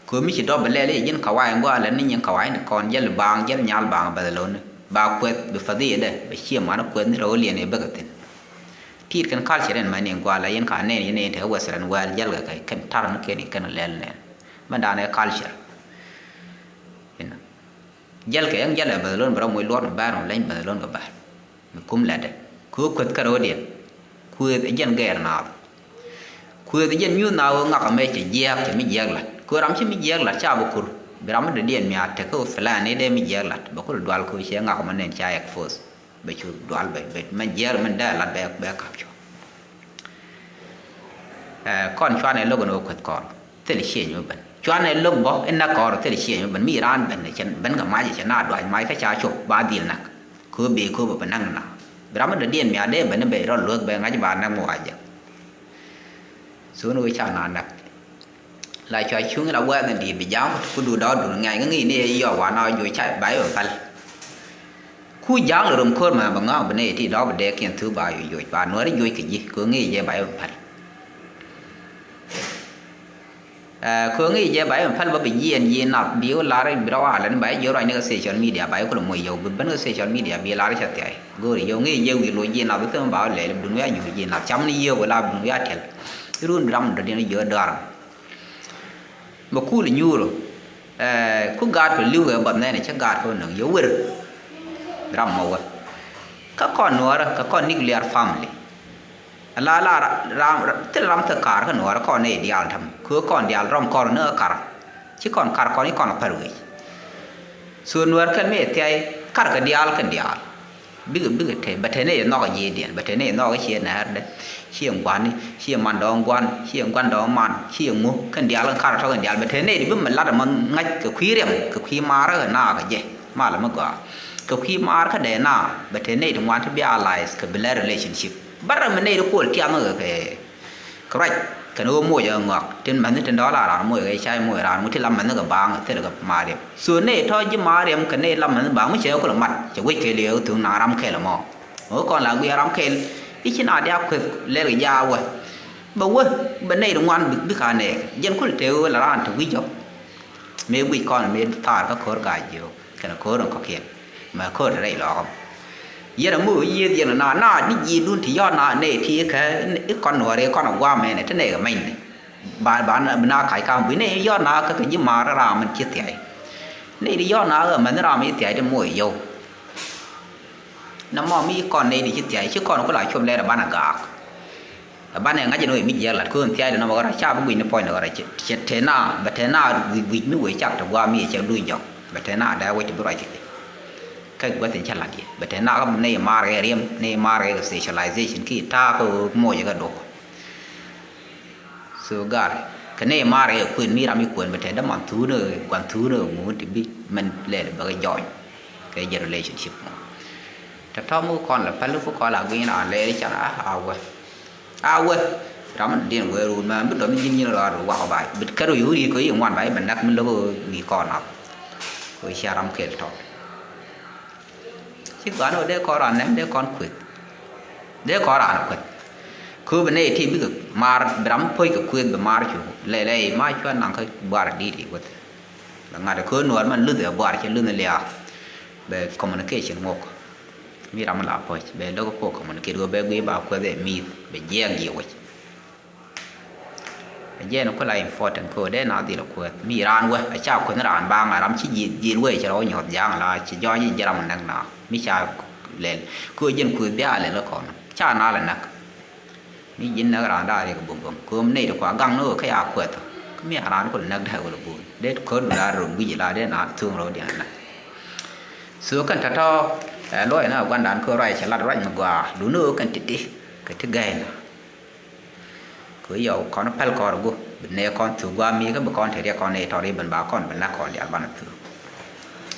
Kɛ mi ci dɔp bɛ lɛl i̱ ji̱n kawai in gɔaa lɛn ni nyin kawai in kɔn jäl baaŋ jäl nyal baaŋ bɛth lo̱ni ba kuɛth bi fadhiɛ dɛ bɛ ciɛ man kuɛth ni rɛw liɛn i̱ bäkɛ thi̱n. Ti̱i̱t kɛn culture in mɛn in gɔaa la yɛn ka nɛn yɛn in te Western world jäl kɛ kɛn tar ni kɛn i̱ kɛn lɛl nɛn mɛn da̱a̱n ɛ culture. Inɔ. Jälkɛ ɛŋ jälɛ bäth lon bɛ rɔ moc luɔt mi bäär mi leny bäth lon kɛ bäär. Mi kum lɛtdɛ. Kɛ ɣöö kueth kärɔ̱diɛn. Kuëëth ɛ jɛn gɛɛr naath. Kuëëth ɛ jɛn nyuuth naath ɣöö ŋak ɛmɛ cɛ jiääk cɛ mi jiääk la̱t. Kɛ ɣöö ram ci mi jiääk la̱t ca bi kur. Bi ram mi dɔ̱diɛn mi a tek kä ɣöö plan ni dee mi jiääk la̱t. Bɛ kul dual kɛ ɣöö ciɛ ŋak ɛmɔ nɛn ca expose. Bɛ cu dual bɛ, bɛ mɛn jiääk mɛn dee la̱t bɛ, bɛ kap cuɔ. Ɛ, kɔn cuanɛ lo̱k ɛn ɣöö kueth kɔɔr thil ciëëc mi ben. Cuanɛ lo̱k bä in näk kɔɔr thil ciëëc mi ben. Mi raan ben cɛ ben kɛ mac cɛ na duac mac kä ca cop ba dhil näk. Kööp bee kööp bɛ näk na. Bi ram mi dɔ̱diɛn mi a dee ben i̱ bɛ rɔl luäk bɛ ŋa̱c ba näk mi wa jɛ. Thon wee ca na näk. La cua cuŋ la wɛɛth in di̱i̱t bi ja̱a̱ŋ ku duut dɔɔk duut ŋɛ̈ny kä ŋi̱i̱c ni yɛ yɔɔk wa na juɔc ca ba i̱ bɛ päl. Ku ja̱a̱ŋ lɛ rom ko̱r mɛ bɛ ŋa̱a̱ŋ bi nɛy ti dɔ̱k bi dɛɛkiɛn thuk ba yoc yoc ba nuɔ̱ɔ̱ri joc kɛ ji̱ kɛ ɣöö ŋi̱i̱c jɛ ba i̱ bɛ päl. Ɛ, kɛ ɣöö ŋi̱i̱c jɛ ba i̱ bɛ päl bä bi jiɛɛn ji̱ nath bi wä lar bi rɔ walɛ ni ba i̱ ji̱ ruacni kɛ social media ba i̱ kulɛ moc yɔw bi ben kɛ social media bi lar cɛ thia̱y. Go̱o̱ri yɔw ŋi̱i̱c jɛ wi̱i̱ loc ji̱ nath bi thim ba wä lɛl bi dun wi̱i̱ a nyuur ji̱ nath cam ni yiëë wä la bi dun wi̱i̱ a tiɛl. I̱ run bi ram dɔ̱diɛn ji̱ ɣä dɔ̱a̱r. Mɛ kul inyuur ɔ. Ɛ, ku gaat kɛ li̱w kɛ bɔth nɛn cä gaat kɛ nöŋ yɛ wer. Ram mɔ wä. Kä kɔn nuɔrä, kä kɔn nuclear family. La la ra-, ram, ra-, thil ram thil kar kä nuɔrä kɔn nɛy diaal tam. Ku kɔn diaal ram kɔn ni kar. Ci kɔn kar kɔn i̱ kɔn päl wec. So nuɔrä kɛn mi thiay kar kɛ diaal kɛn diaal. Bikɛ, bikɛ te, bɛ te nɛy nhɔk a ji̱ diɛn, bɛ te nɛy nhɔk a ciɛ nɛɛr dɛ, ciɛ gua̱ni, ciɛ man dɔ̱ŋ gua̱n, ciɛ gua̱n dɔ̱ŋ man, ciɛ ŋu, kɛn diaal kɛn kar tɔ̱ kɛn diaal, bɛ te nɛy di bi mi lat ɛmɔ ŋa̱c kɛ kui̱ riɛm, kɛ kui̱ maar kɛ na kɛ jɛ, mal mi gɔaa. Kɛ kui̱ maar kä dee na, bɛ te nɛy di ŋuan ti bi allies kɛ bi lɛ relationship. Bärɛ mi nɛy di kuɔl tiam kɛ kɛ Kɛ ruac kɛn ɣöö moc ɛ ŋɔak tin mɛnh tin dɔ̱ɔ̱l a raan moc kɛ cay moc raan ŋu ti lam mɛnh kɛ baaŋ thilɛ kɛ mariɛm. So nɛy tɔ̱ ji̱ mariɛm kɛ nɛy lam mɛnh baaŋ mi cɛ kulɛ mat cɛ wec kɛ liɛɛk thuŋ naŋ ram kɛl ɛmɔ. Ɣöö kɔn la guiɛ ram kɛl i̱ ci na diaak kueth lɛl kɛ jaak wä. Bɛ wä bɛ nɛy ti ŋuan bik bik a nɛɛk jɛn kulɛ tëë ɣöö la raan te wi̱c jɔk. Mëë guic kɔn mëë thaar kä ko̱r gac jiök kɛnɛ ko̱r in kɔ̱kiɛn. Mɛ ko̱r rɛy lɔɔk ɔm. Yɛn a muk yiëëth yɛn a na na ni ji̱ dun ti yɔ̱ɔ̱n na nɛ ti kɛ i̱ kɔn nuɔ̱ɔ̱ri kɔn a guam ɛn ɛ ti nɛ kɛ mɛny ni. Ba ba na bi na kac kam bi nɛ yɔ̱ɔ̱n na kä kɛ ji̱ maar ram in ci thiay. Nɛ ti yɔ̱ɔ̱n na ɣä mɛn ram in thiay ti moc yɔw. Na mɔ mi kɔn nɛ ti ci thiay ci kɔn ku la cuɔp lɛr a ban a gaak. Ɛ banɛ ŋa̱c ɛn ɣöö mi jiɛɛk lat köön thia̱a̱c dɛ nɔmɔ ɣɔr a ca bi guic ni puɔ̱ny ni ɣɔr a cɛ tɛn na bɛ tɛn na wi̱c wi̱c mi wëë cak te gua̱a̱ mi cɛ luny jɔk bɛ tɛn na dee wec ti bi ruac kɛ kɛ gua̱th in cä lat yɛ bɛ tɛn na kä nɛy maar kɛ riɛm nɛy maar kɛ specialization ki ta̱a̱ kä ɣöö moc kɛ duɔ̱k. So gar kɛ nɛy maar kɛ kuën mi ram mi kuën bɛ tɛn däman thuun ɛ gua̱n thuun ɛ ŋuun ti bi mɛn lɛl bɛ kɛ jɔny kɛ jɛ relationship mɔ. Tɔ̱tɔ̱ mi kɔn la päl ku kɔn la gui̱n raan lɛɛr i̱ can a a wä. A wä ram mi diɛn wee ruun mɛ bi dɔm ji̱n nyin rɔɔd wakɔ ba bi kɛr wi̱i̱ wuri ko i̱ ŋuan ba i̱ bɛ nak mi lo̱k wi̱i̱ kɔn ap. Ko cia ram kel tɔk ci gɔan wä dee kɔn ran nɛm dee kɔn kueth dee kɔn ran kueth. Kööbɛ nɛy ti bikɛ maar bi ram puɔ̱c kɛ kueth bɛ maar cu lɛlɛ i̱ ma cua naŋ kä buar di̱i̱t i̱ weth. Bɛ ŋa̱t ɛ köö nuɔɔr mɛn luth ɛ buar cɛ luth ni liaak bɛ communication ŋok. Mi ram mi la puɔ̱c bɛ lo̱k kuɔk communicate ɣöö bɛ guiy ba kuɛth ɛ mi̱i̱th bɛ jiɛɛk jiɛ wec. Ɛ jɛɛn ku la important kɛ ɣöö dee na dhil kuɛth mi raan wä a ca kuɛth ni raan baaŋ a ram ci dhil wee cɛ rɔ nyuɔth ja̱a̱ŋ la ci jɔɔny ji̱ ram näk na mi ca lɛl kɛ ɣöö jɛn kuɛth bia lɛl kɔn ca na lɛ näk. Mi ji̱n näk raan da̱a̱ riɛk bumbum kööm nɛy ti kua gaŋ ni ɣöö kä ya kuɛth kä mi a raan kul näk dee wul buun dee ko̱r dul a run guic la dee na thuŋ rɔw diɛn näk. So kɛn tɔ̱tɔ̱ ɛ luɔc na gua̱ndan kɛ ruac cɛ lat ruac mi gɔaa duni ɣöö kɛn ti̱ti̱ kɛ ti gɛɛn. Kɛ yɔw kɔn päl kɔn rɔ gup bi nɛ kɔn thuk gua̱a̱ mi kä bi kɔn te riɛk kɔn nɛy tɔ̱ ri ben ba kɔn bi näk kɔn diaal banɛ thuk.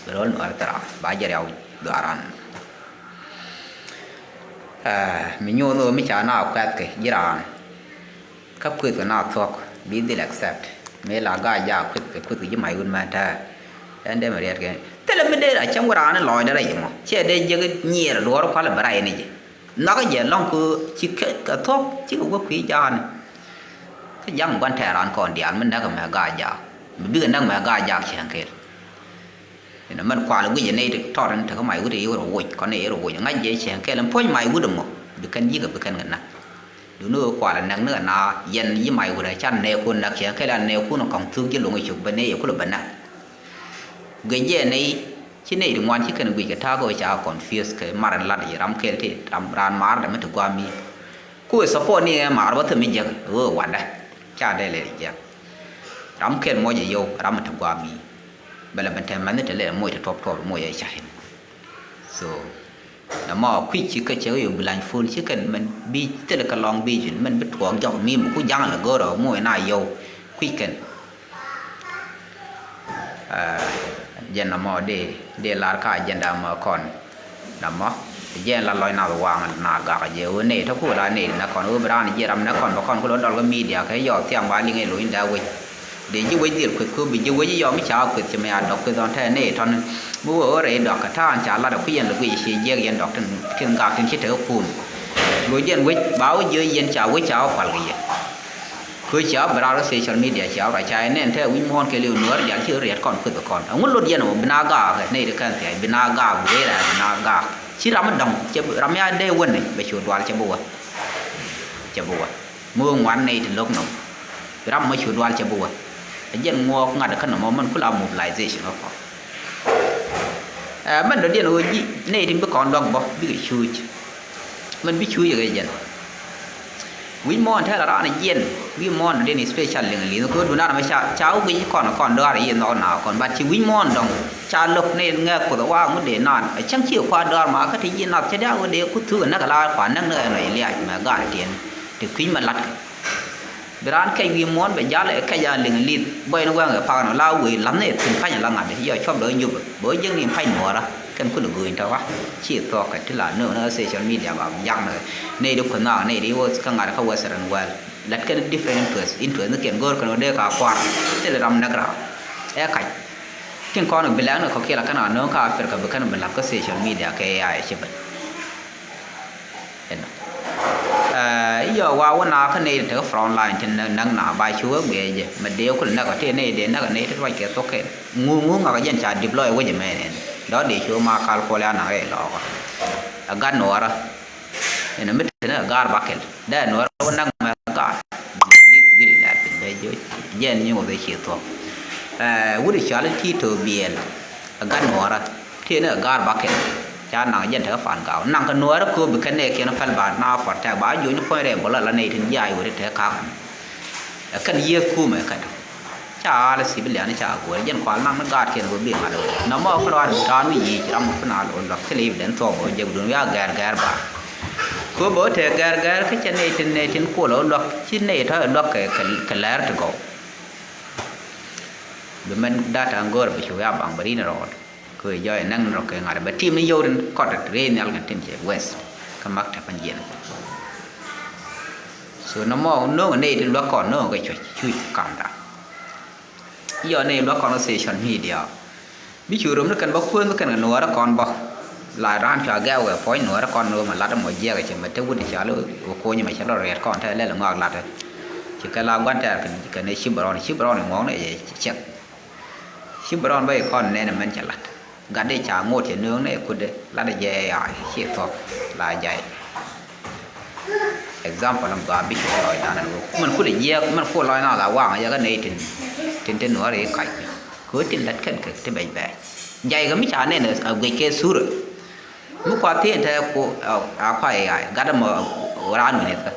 Bi rol nuɔr thera ba jɛ riaw dhuaran. Ɛ mi nyuuth ɣöö mi ca na kuɛth kɛ ji̱ raan. Kä kueth kɛ na thuɔ̱k bi dhil accept mëë la ga̱a̱c jaak kueth kɛ kueth kɛ ji̱ mac wut mɛn tɛ̱̈ɛ̱̈. Ɛn dee mi riɛt kɛ thilɛ mi dee a cäŋ wä raan in lɔɔcdɛ rɛy mɔ ciɛ dee jiäk nyiɛɛr duɔɔr kualɛ bɛ ray ni ji̱. Nhɔakä jɛ lɔ̱ŋ kɛ ci kɛ thuɔ̱k cikɛ wä kui̱ ja̱a̱ni. Kä ja̱ŋ gua̱n tɛɛr raan kɔn diaal mi näk mɛ ga̱a̱c jaak mi bikɛ näk mɛ ga̱a̱c jaak cieŋ kɛɛl. Inɔ mɛn kual guic inɛ tɔt in tekä mac wut i̱ rɔ woc kɔn i̱ rɔ woc ŋa̱c jɛ cieŋ kɛl in puɔ̱ny mac wut ɛmɔ bi kɛn yi̱k a bi kɛn kɛ näk. Duni ɣöö kual in näk ni kɛ na yɛn yi mac wut a can nɛɛkun näk cieŋ kɛl an nɛɛkun kɔŋ thuk ji̱ loŋ icuk bä nɛy ikulɛ bä näk. Guic jɛ nɛy ci nɛy ti ŋuan ci kɛn guic kɛ ta̱a̱ kɛ ɣöö ca confuse kɛ mar in lat i̱ ram kɛl ti ram raan maar dämi ti gua̱a̱m i̱. Ku ɛ support ni ɛ maar bä thim i̱ jek ɣöö wandä ca dee lɛ ri jek. Ram kɛl muɔc ɛ yɔw ram mi te guam mi bɛ lɛ ben te mɛn ni te lɛ moc te tuɔp tuɔp moc ɛ cay. So na ma kui̱c ci kä cɛ ɣöö bi lany phone ci kɛn mɛn bi thilɛ kɛ lɔŋ bi jin mɛn bi tuɔɔk jɔk mi mi ku jaŋ lɛ go̱o̱rɛ moc na yɔw kui̱c kɛn. Jɛn na mɔ dee dee lar ka agenda mɔ kɔn. Na mɔ jɛn la lɔc na bi waŋ na gak jɛ wä nee tɔ ku la nee na kɔn wä bi ran jiɛ ram na kɔn bä kɔn ku lɔ dɔl kä media kɛ yɔ thiaŋ ba liŋ ɛ loc in da wec. Dee ji̱ wec dhil kueth ku bi ji̱ wec yɔ mi ca kueth ci mɛ a dɔk kueth ɔn tɛ nee tɔn. Mi wä wä rɛy dɔk kɛ ta̱a̱n ca lat ɛ ku yɛn lɛ guic ci jiɛk yɛn dɔk tin gak tin ci tekɛ kun. Loc jɛn wec ba wä jiö yɛn ca wec ca wä kual kɛ yɛ. Kö cia bi rar social media cia bi ra ca nɛn tɛ wi̱c muɔ̱ɔ̱n kɛ liw nuɔ̱ɔ̱r dial ci riɛt kɔn kueth kɔn. Ɛŋu lot yɛn ɔ bi na gaak ɛ nɛy ti kɛn thiac bi na gaak bi wee rɛɛ bi na gaak. Ci ram mi dɔ̱ŋ cɛ ram mi a dee wän ni bɛ cu dual cɛ bi wä. Cɛ bi wä. Mi wä ŋuan nɛy ti lo̱k nɔm. Ram mi cu dual cɛ bi wä. Ɛ jɛn ŋuɔɔk ŋa̱t kä nɔmɔ mɛn kula mobilization kä kɔn. Ɛ mɛn dɔ̱diɛn ɣöö ji̱ nɛy tin bi kɔn luäk bä bikɛ cuuc. Mɛn bi cuuc ɛ kɛ jɛn. Wi̱c muɔ̱ɔ̱n tɛl a raan jiɛn wi̱c muɔ̱ɔ̱n dɔ̱diɛn special liŋ liŋ kɛ duundan mɛ ca ca wä guic kɔn kɔn dɔ̱a̱r yiëë nhɔk na kɔn bat ci wi̱c muɔ̱ɔ̱n dɔ̱ŋ ca lo̱k nɛy ŋɛk kuoth waak ŋut dee naan ɛ cäŋ ci kua dɔ̱a̱r ma kä ti ji̱ nath cä diaak wä dee ku thuk ɛ näk a la kua näk ni ɛ nɔc liac mɛ gaat tiɛn ti kui̱c mɛ latkɛ. Bi raan kɛc wi̱i̱ muɔ̱ɔ̱n bɛ jal ɛ kɛc a liŋ li̱th bɔy ni wɛŋ ɛ pak ni la wëë la̱th ni ɛ thi̱n pa̱ny ɛ la ŋa̱t yɔ cuɔp dɔ̱ nyup bä jiäk ni pa̱ny nuɔɔrä kɛn kulɛ gööny tɔ̱kä. Ci thuɔ̱k kɛ ti la nööŋ ni social media ba bi jak ni nɛy di kuäth naak nɛy di wä kä ŋa̱t kä western world lät kɛn different interest interest ni kiɛn go̱o̱r kɛn wä dee ka kua̱r thilɛ ram näk ram. Ɛ kac tin kɔn bi lɛk ni kɔ̱kiɛl a kɛn a nööŋ kä Africa bi kɛn bi la̱th kä social media kɛ A I ci ben. Inɔ. Ɛ, iyɔ wa wä na kä nɛy ti te kä front line ti näk na ba cu wä guiɛ jɛ mɛ dee kul näk ɔ ti nɛy dee näk ɔ nɛy ti ruac kɛ thok kɛ ŋu ŋu ŋak jɛn ca deploy wä jɛ mɛ nɛn dɔ dee cu ma kal kuɔl ya naŋ rɛy lɔɔk ɔ. Ɛ gat nuɔrä. Inɔ mi te ni ɛ gaar bakɛl dee nuɔrä wä näk mɛ gat. Gil gil lɛ piny bɛ jɛ jɛn nyuŋ wä bɛ ci thuɔk. Ɛ, wut i̱ cɔal i̱ ti to biɛl. Ɛ gat nuɔrä. Tiɛn ɛ gaar bakɛl ca naŋ jɛn tekɛ fan gaw naŋ kɛ nuɔɔri kööp bi kɛn nɛɛkiɛn päl ba na fɔr tɛk ba juɔ̱ny ni puɔ̱ny rɛɛ bɔlɔ la nɛy tin jiaac weri tekɛ ka̱k. Ɛ kɛn yiëëth kumɛ kɛn ca al civilian ca guɔ̱r jɛn kual naŋ ni gaatkiɛn bä bi ŋa̱t ɣöö nɔmɔ kä rɔɔd bi ta̱a̱n wi̱i̱ yic ram mi kä na lo̱l luak thilɛ i̱ bi den thuɔɔk bä jɛ bi duun wiaa gɛɛr gɛɛr ba. Kööp bä tekɛ gɛɛr gɛɛr kä cɛ nɛy tin nɛy tin kuɔl ɣöö luak ci nɛy tɔ̱ ɛ luak kɛ kɛ lɛɛr ti gɔw. Bi mɛn data ŋ go̱o̱r bi cu wiaa baŋ bä ri̱n rɔɔd. Kɛ jɔɔc näŋ ni rɔ kɛ ŋa̱t bɛ tim ni yio̱w tin kɔt rɛy nhial kɛn tin cɛ west kä mak tɛ pɛn jiɛn. So nɔmɔ no̱o̱ŋ nɛy ti luäk kɔn no̱o̱ŋ kɛ cuc cuc kam da. Yɔ nɛy luäk kɔn social media. Bi cu rom ni kɛn bä kuäär ni kɛn kɛ nuɔɔrä kɔn bä. La raan cua gɛɛk wɛ puɔ̱ny nuɔɔrä kɔn ni wä mɛ lat mɔ jiɛk cɛ mɛ te wut ca lo wä kuɔny mɛ cɛ lɔ riɛt kɔn te lɛl ŋɔak lat. Ci kɛ la gua̱n tɛɛr kɛn kɛn ci bɛ rɔn ci bɛ rɔn ŋuɔk ni cɛ cɛ. Ci bɛ rɔn bä i̱ kɔn nɛn mɛn cɛ lat gat dee ca ŋot cɛ nööŋ nɛ kutdɛ lat jɛ ya ci thuɔk la jay. Example in gɔaa bi ci lɔc dan in wok mɛn kulɛ jiɛk mɛn kul lɔc na la waŋ yɛ kä nɛy tin tin tin nuɔr i̱ kac kɛ wä tin lat kɛn kɛ ti bɛc bɛc jay kɛ mi ca nɛn a guic kɛ thurä. Mi kua thieen te ku a kua i̱ gat mɔ raan wi̱n i̱ thä.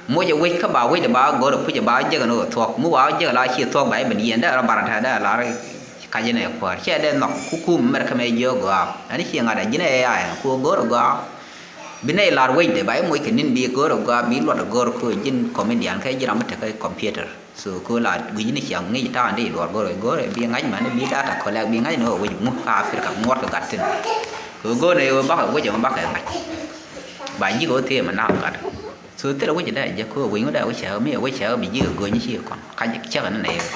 Moc ɛ wec kä ba wec ɛ ba go̱r ɛ puc ɛ ba jek ɛn ɣöö thuɔ̱k mi wa jek ɛ la ci thuɔ̱k ba i̱ ben yieen dee rɔ bar ɛ tɛ̈ dee lar kac ɛn ɛ kuäär cɛ dee nhɔk ku kum mɛr kä mɛ jiök gɔaa ɛn ci ŋa̱t ɛ ji̱n ɛ ya ɛn ku go̱r ɛ gɔaa. Bi nɛy lar wecdɛ ba i̱ moc kɛ ni̱n bi go̱r ɛ gɔaa bi luɔt ɛ go̱r ku ji̱n comedian kɛ ji̱ ram mi tekä computer. So kɛ ɣöö la gui̱cni ciaŋ ŋi̱i̱c ta̱a̱ ni i̱ luɔr go̱r ɛ go̱r ɛ bi ŋa̱c mani bi data collect bi ŋa̱c ni ɣöö wec ŋu ka Africa ŋuɔ̱t kɛ gat thi̱n. Kɛ ɣöö go̱r ni ɣöö bakɛ wec ɛmɔ bakɛ ŋa̱c. Ba ji̱ kɛ ɣöö thiee mɛ na̱a̱ gat. So thilɛ wec dee jɛ kɛ ɣöö wec ŋu dee wec cɛ ɣöö mi ɛ wec cɛ ɣöö bi ji̱ kɛ go̱ny ci kɔn ka jɛ cäk ni nɛy ɣöö.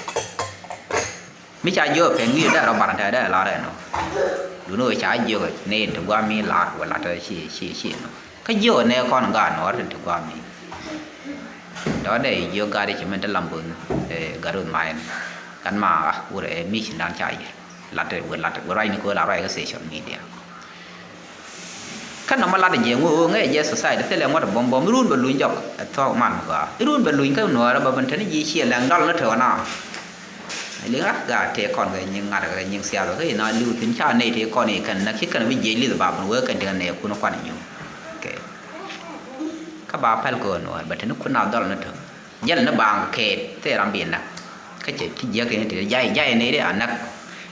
Mi ca jiök pɛn wi̱i̱ dee rɔ bar tɛ dee lar ɛnɔ. Duni ɣöö ca jiök ni ti guam mi lar wala tɛ ci ci ci nɔ. Kä jiök nɛ kɔn gaat nuɔɔr tin ti guam mi. Dɔ̱ dee jiök gaat i̱ ci min ti lam bo̱n gat ruth ma ɛn. Gat ma a wurɛ ɛ mi ci dan ca ji̱ lat wä lat wä ruac ni kɛ wä la ruac kä social media. Kä nɔmɔ lat jɛ ŋu ŋɛ jɛ society thilɛ ŋuɔt bɔm bɔm irun bɛ luny jɔk ɛ thɔk man gɔaa irun bɛ luny kä nuɔɔrɛ bɛ ben teni ji̱ ciɛ lɛŋ dɔl ni tɔɔ na. Liŋ rak gaa tëë kɔn kɛ nyiŋ ŋa̱t kɛ nyiŋ sial kɛ ina liw thin ca ney tëë kɔn i̱ kɛn näk ci kɛn bi jiɛc li̱th ba ben wee kɛn tëë ney kun kuan nyu. Kɛ kä ba pɛl kɛ nuɔɔrɛ bɛ teni kun na dɔl ni tɔɔ jɛl ni baaŋ kɛ thilɛ ram bi näk. Kä cɛ ti jiäk tëë tëë jay jay ney tëë a näk.